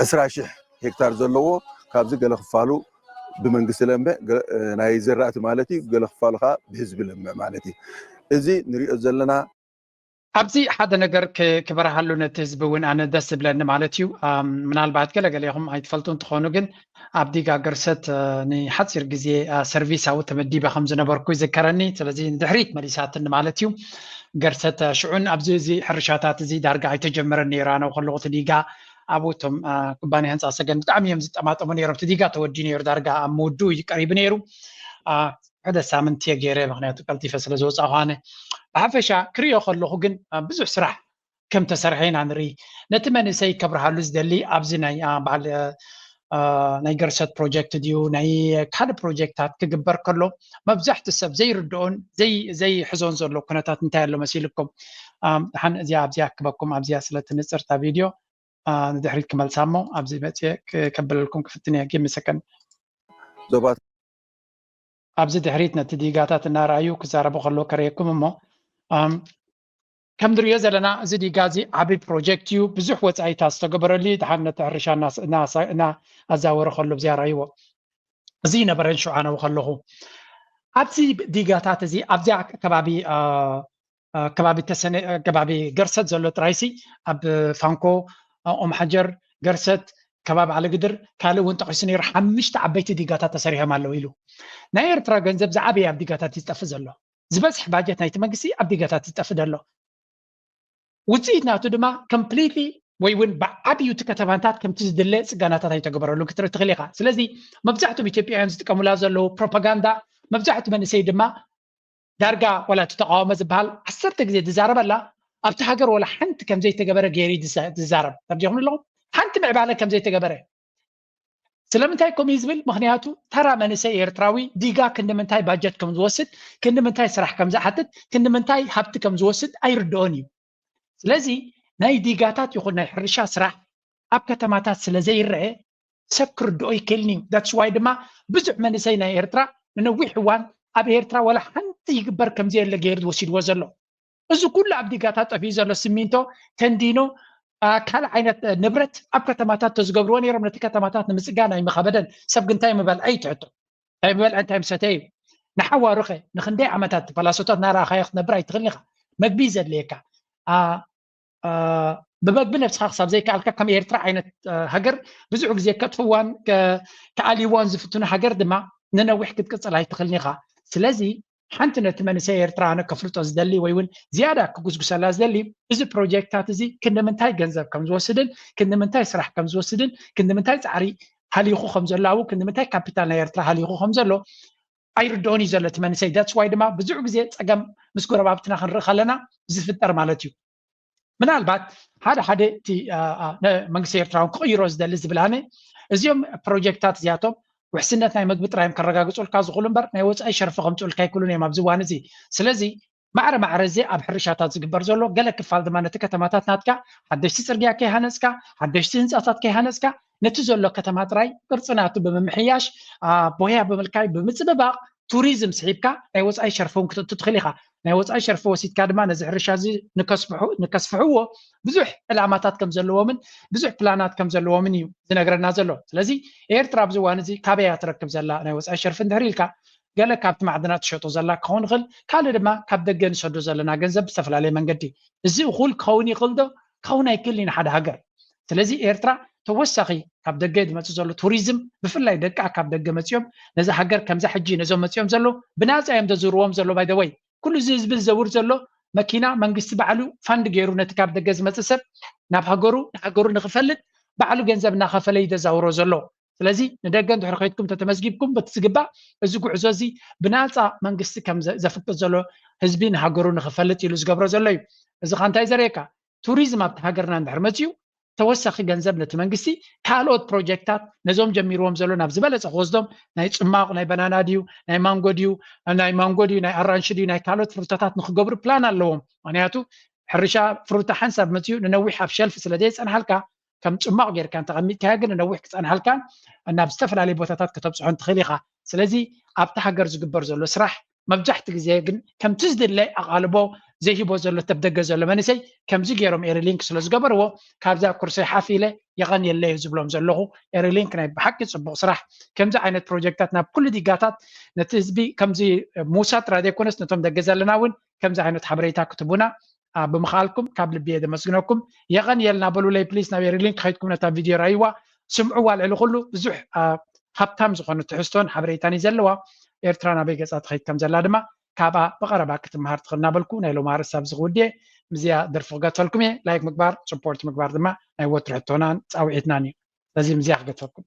ዕስራ ሽሕ ሄክታር ዘለዎ፣ ካብዚ ገለ ክፋሉ ብመንግስቲ ለምዕ፣ ናይ ዘራእቲ ማለት እዩ፣ ገለ ክፋሉ ከዓ ብህዝቢ ለምዕ ማለት እዩ። እዚ ንሪኦ ዘለና ኣብዚ ሓደ ነገር ክበረሃሉ ነቲ ህዝቢ እውን ኣነ ደስ ዝብለኒ ማለት እዩ። ምናልባት ገለገሌኹም ኣይትፈልጡ እንትኾኑ ግን ኣብ ዲጋ ገርሰት ንሓፂር ግዜ ሰርቪሳዊ ተመዲበ ከም ዝነበርኩ ይዝከረኒ። ስለዚ ንድሕሪት መሊሳትኒ ማለት እዩ። ገርሰት ሽዑን ኣብዚ እዚ ሕርሻታት እዚ ዳርጋ ኣይተጀመረን ነይሩ ኣነ ከለኹ እቲ ዲጋ ኣብኡ እቶም ኩባንያ ህንፃ ሰገን ብጣዕሚ እዮም ዝጠማጠሙ ነይሮም። እቲ ዲጋ ተወዲኡ ነይሩ፣ ዳርጋ ኣብ ምውድኡ እዩ ቀሪቡ ነይሩ። ሕደ ሳምንቲ እየ ገይረ፣ ምክንያቱ ቀልጢፈ ስለ ዝወፃኹ ኣነ። ብሓፈሻ ክሪኦ ከለኹ ግን ብዙሕ ስራሕ ከም ተሰርሐ ኢና ንርኢ። ነቲ መንእሰይ ከብርሃሉ ዝደሊ ኣብዚ ናይ በዓል ናይ ገርሰት ፕሮጀክት ድዩ ናይ ካልእ ፕሮጀክታት ክግበር ከሎ መብዛሕቲ ሰብ ዘይርድኦን ዘይሕዞን ዘሎ ኩነታት እንታይ ኣሎ መሲልኩም? ሓን እዚኣ ኣብዚኣ ክበኩም ኣብዚኣ ስለ ትንፅርታ ቪድዮ ንድሕሪት ክመልሳ እሞ ኣብዚ መፅየ ከብለልኩም ክፍትን እየ። ጊምሰከን ዞባት ኣብዚ ድሕሪት ነቲ ዲጋታት እናረኣዩ ክዛረቡ ከለዉ ከርእየኩም እሞ ከም ንሪኦ ዘለና እዚ ዲጋ እዚ ዓብዪ ፕሮጀክት እዩ። ብዙሕ ወፃኢታት ዝተገበረሉ እዩ። ድሓን ነቲ ሕርሻ እናኣዛወረ ከሎ ብዚያ ረኣይዎ። እዚ ነበረን ሽውዓነዊ ከለኹ ኣብዚ ዲጋታት እዚ ኣብዚያ ከባቢ ከባቢ ተሰነ ከባቢ ገርሰት ዘሎ ጥራይሲ ኣብ ፋንኮ ኦም ሓጀር ገርሰት ከባቢ ዓለግድር ካልእ እውን ጠቂሱ ነይሩ። ሓሙሽተ ዓበይቲ ዲጋታት ተሰሪሖም ኣለዉ ኢሉ። ናይ ኤርትራ ገንዘብ ዝዓበየ ኣብ ዲጋታት እዩ ዝጠፍእ ዘሎ። ዝበዝሕ ባጀት ናይቲ መንግስቲ ኣብ ዲጋታት ዝጠፍእ ዘሎ። ውፅኢት ናቱ ድማ ኮምፕሊትሊ ወይ እውን ብዓብዩ እቲ ከተማታት ከምቲ ዝድለ ፅገናታት ኣይተገበረሉን ክትርኢ ትኽእል ኢኻ። ስለዚ መብዛሕትኦም ኢትዮጵያውያን ዝጥቀሙላ ዘለዉ ፕሮፓጋንዳ መብዛሕትኡ መንእሰይ ድማ ዳርጋ ዋላ እቲ ተቃውሞ ዝበሃል ዓሰርተ ግዜ ዝዛረበላ ኣብቲ ሃገር ዋላ ሓንቲ ከም ዘይተገበረ ገይሩ ዝዛረብ ተርዲኹም ኣለኹም ሓንቲ ምዕባለ ከም ዘይተገበረ። ስለምንታይ ከምኡ ዝብል? ምክንያቱ ተራ መንእሰይ ኤርትራዊ ዲጋ ክንዲ ምንታይ ባጀት ከም ዝወስድ፣ ክንዲ ምንታይ ስራሕ ከም ዝሓትት፣ ክንዲ ምንታይ ሃብቲ ከም ዝወስድ ኣይርድኦን እዩ። ስለዚ ናይ ዲጋታት ይኹን ናይ ሕርሻ ስራሕ ኣብ ከተማታት ስለ ዘይረአ ሰብ ክርድኦ ይክእልን እዩ። ዳትስ ዋይ ድማ ብዙሕ መንእሰይ ናይ ኤርትራ ንነዊሕ እዋን ኣብ ኤርትራ ዋላ ሓንቲ ይግበር ከም ዘየለ ገይሩ ወሲድዎ ዘሎ። እዚ ኩሉ ኣብ ዲጋታት ጠፊኡ ዘሎ ሲሚንቶ፣ ተንዲኖ፣ ካልእ ዓይነት ንብረት ኣብ ከተማታት ተዝገብርዎ ነይሮም ነቲ ከተማታት ንምፅጋን ኣይምኸበደን። ሰብ ግን እንታይ ምበልዐ እዩ ትሕቶ? እንታይ ምበልዐ እንታይ ምሰተ እዩ? ንሓዋሩኸ ንክንደይ ዓመታት ፓላሶታት እናረኣኻዮ ክትነብር ኣይትኽእልን ኢኻ። መግቢ እዩ ዘድልየካ። ብመግቢ ነብስኻ ክሳብ ዘይከኣልካ ከም ኤርትራ ዓይነት ሃገር ብዙሕ ግዜ ከጥፍዋን ክኣልይዋን ዝፍትኑ ሃገር ድማ ንነዊሕ ክትቅፅል ኣይትኽእልን ኢኻ። ስለዚ ሓንቲ ነቲ መንእሰይ ኤርትራ ኣነ ከፍልጦ ዝደሊ ወይ እውን ዝያዳ ክጉስጉሰላ ዝደሊ እዚ ፕሮጀክታት እዚ ክንዲ ምንታይ ገንዘብ ከም ዝወስድን ክንዲ ምንታይ ስራሕ ከም ዝወስድን ክንዲ ምንታይ ፃዕሪ ሃሊኹ ከም ዘሎ ኣብኡ ክንዲ ምንታይ ካፒታል ናይ ኤርትራ ሃሊኹ ከም ዘሎ ኣይርድኦን እዩ ዘሎ እቲ መንእሰይ። ዳትስ ዋይ ድማ ብዙሕ ግዜ ፀገም ምስ ጎረባብትና ክንርኢ ከለና ዝፍጠር ማለት እዩ። ምናልባት ሓደ ሓደ እቲ መንግስቲ ኤርትራ እውን ክቕይሮ ዝደሊ ዝብል ኣነ እዚኦም ፕሮጀክታት እዚኣቶም ውሕስነት ናይ መግቢ ጥራይ እዮም ከረጋግፁልካ ዝኽእሉ እምበር ናይ ወፃኢ ሸርፊ ከምፅኡልካ ኣይክእሉን እዮም ኣብዚ እዋን እዚ። ስለዚ ማዕረ ማዕረ እዚ ኣብ ሕርሻታት ዝግበር ዘሎ ገለ ክፋል ድማ ነቲ ከተማታት ናትካ ሓደሽቲ ፅርግያ ከይሃነፅካ ሓደሽቲ ህንፃታት ከይሃነፅካ ነቲ ዘሎ ከተማ ጥራይ ቅርፂ ናቱ ብምምሕያሽ ቦያ ብምልካይ ብምፅብባቕ ቱሪዝም ስሒብካ ናይ ወፃኢ ሸርፊ እውን ክትእቱ ትኽእል ኢኻ። ናይ ወፃኢ ሸርፊ ወሲድካ ድማ ነዚ ሕርሻ እዚ ንከስፍሕዎ ብዙሕ ዕላማታት ከም ዘለዎምን ብዙሕ ፕላናት ከም ዘለዎምን እዩ ዝነግረና ዘሎ። ስለዚ ኤርትራ ኣብዚ እዋን እዚ ካበይ እያ ትረክብ ዘላ ናይ ወፃኢ ሸርፊ እንድሕር ኢልካ ገለ ካብቲ ማዕድናት ትሸጦ ዘላ ክኸውን ይኽእል፣ ካልእ ድማ ካብ ደገ ንሰዶ ዘለና ገንዘብ ብዝተፈላለየ መንገዲ። እዚ እኹል ክኸውን ይኽእል ዶ? ክኸውን ኣይክእልን እዩ ንሓደ ሃገር። ስለዚ ኤርትራ ተወሳኺ ካብ ደገ ዝመፅእ ዘሎ ቱሪዝም ብፍላይ ደቃ ካብ ደገ መፅኦም ነዚ ሃገር ከምዛ ሕጂ ነዞም መፅኦም ዘለዉ ብናፃ እዮም ዘዝውርዎም ዘሎ ባይደወይ ኩሉ እዚ ህዝቢ ዝዘውር ዘሎ መኪና መንግስቲ ባዕሉ ፋንድ ገይሩ ነቲ ካብ ደገ ዝመፅእ ሰብ ናብ ሃገሩ ንሃገሩ ንክፈልጥ ባዕሉ ገንዘብ እናኸፈለ እዩ ዘዛውሮ ዘሎ። ስለዚ ንደገ እንድሕር ከይድኩም ተተመዝጊብኩም በቲ ዝግባእ እዚ ጉዕዞ እዚ ብናፃ መንግስቲ ከም ዘፍቅድ ዘሎ ህዝቢ ንሃገሩ ንክፈልጥ ኢሉ ዝገብሮ ዘሎ እዩ። እዚ ካ እንታይ ዘርእየካ? ቱሪዝም ኣብቲ ሃገርና እንድሕር መፅዩ ተወሳኺ ገንዘብ ነቲ መንግስቲ ካልኦት ፕሮጀክታት ነዞም ጀሚርዎም ዘሎ ናብ ዝበለፀ ክወስዶም ናይ ፅማቕ ናይ በናና ድዩ ናይ ማንጎ ድዩ ናይ ማንጎ ድዩ ናይ ኣራንሺ ድዩ ናይ ካልኦት ፍሩታታት ንክገብሩ ፕላን ኣለዎም። ምክንያቱ ሕርሻ ፍሩታ ሓንሳብ መፅዩ ንነዊሕ ኣብ ሸልፍ ስለ ዘየፀንሓልካ ከም ጽማቕ ጌርካ እንተቐሚጥካዮ ግን ነዊሕ ክጸንሓልካን ናብ ዝተፈላለዩ ቦታታት ከተብጽሖን ትኽእል ኢኻ። ስለዚ ኣብቲ ሃገር ዝግበር ዘሎ ስራሕ መብዛሕቲ ግዜ ግን ከምቲ ዝድለ ኣቓልቦ ዘይሂቦ ዘሎ ተብደገ ዘሎ መንእሰይ ከምዚ ገይሮም ኤሪሊንክ ስለ ዝገበርዎ ካብዛ ኩርሰይ ሓፍ ኢለ የቐንየለይ ዝብሎም ዘለኹ ኤሪሊንክ ናይ ብሓቂ ጽቡቕ ስራሕ። ከምዚ ዓይነት ፕሮጀክታት ናብ ኩሉ ዲጋታት ነቲ ህዝቢ ከምዚ ምውሳድ ጥራይ ዘይኮነስ ነቶም ደገ ዘለና እውን ከምዚ ዓይነት ሓበሬታ ክትቡና ብምኻልኩም ካብ ልቢ እየ ዘመስግነኩም። የቐንየልና በሉለይ ፕሊስ ናብ ኤሪሊንክ ከይድኩም ነታ ቪድዮ ራይዋ ስምዕዋ። ልዕሊ ኩሉ ብዙሕ ሃብታም ዝኾነ ትሕዝቶን ሓበሬታን እዩ ዘለዋ። ኤርትራ ናበይ ገጻ ትኸይድ ከም ዘላ ድማ ካብኣ ብቐረባ ክትመሃር ትኽእል እናበልኩ ናይ ሎማ ርእስ ኣብዚ ክውድየ። ምዚኣ ደርፊ ክገተልኩም እየ። ላይክ ምግባር ስፖርት ምግባር ድማ ናይ ወትሩ ሕቶናን ጻውዒትናን እዩ። ስለዚ ምዚኣ ክገተልኩም።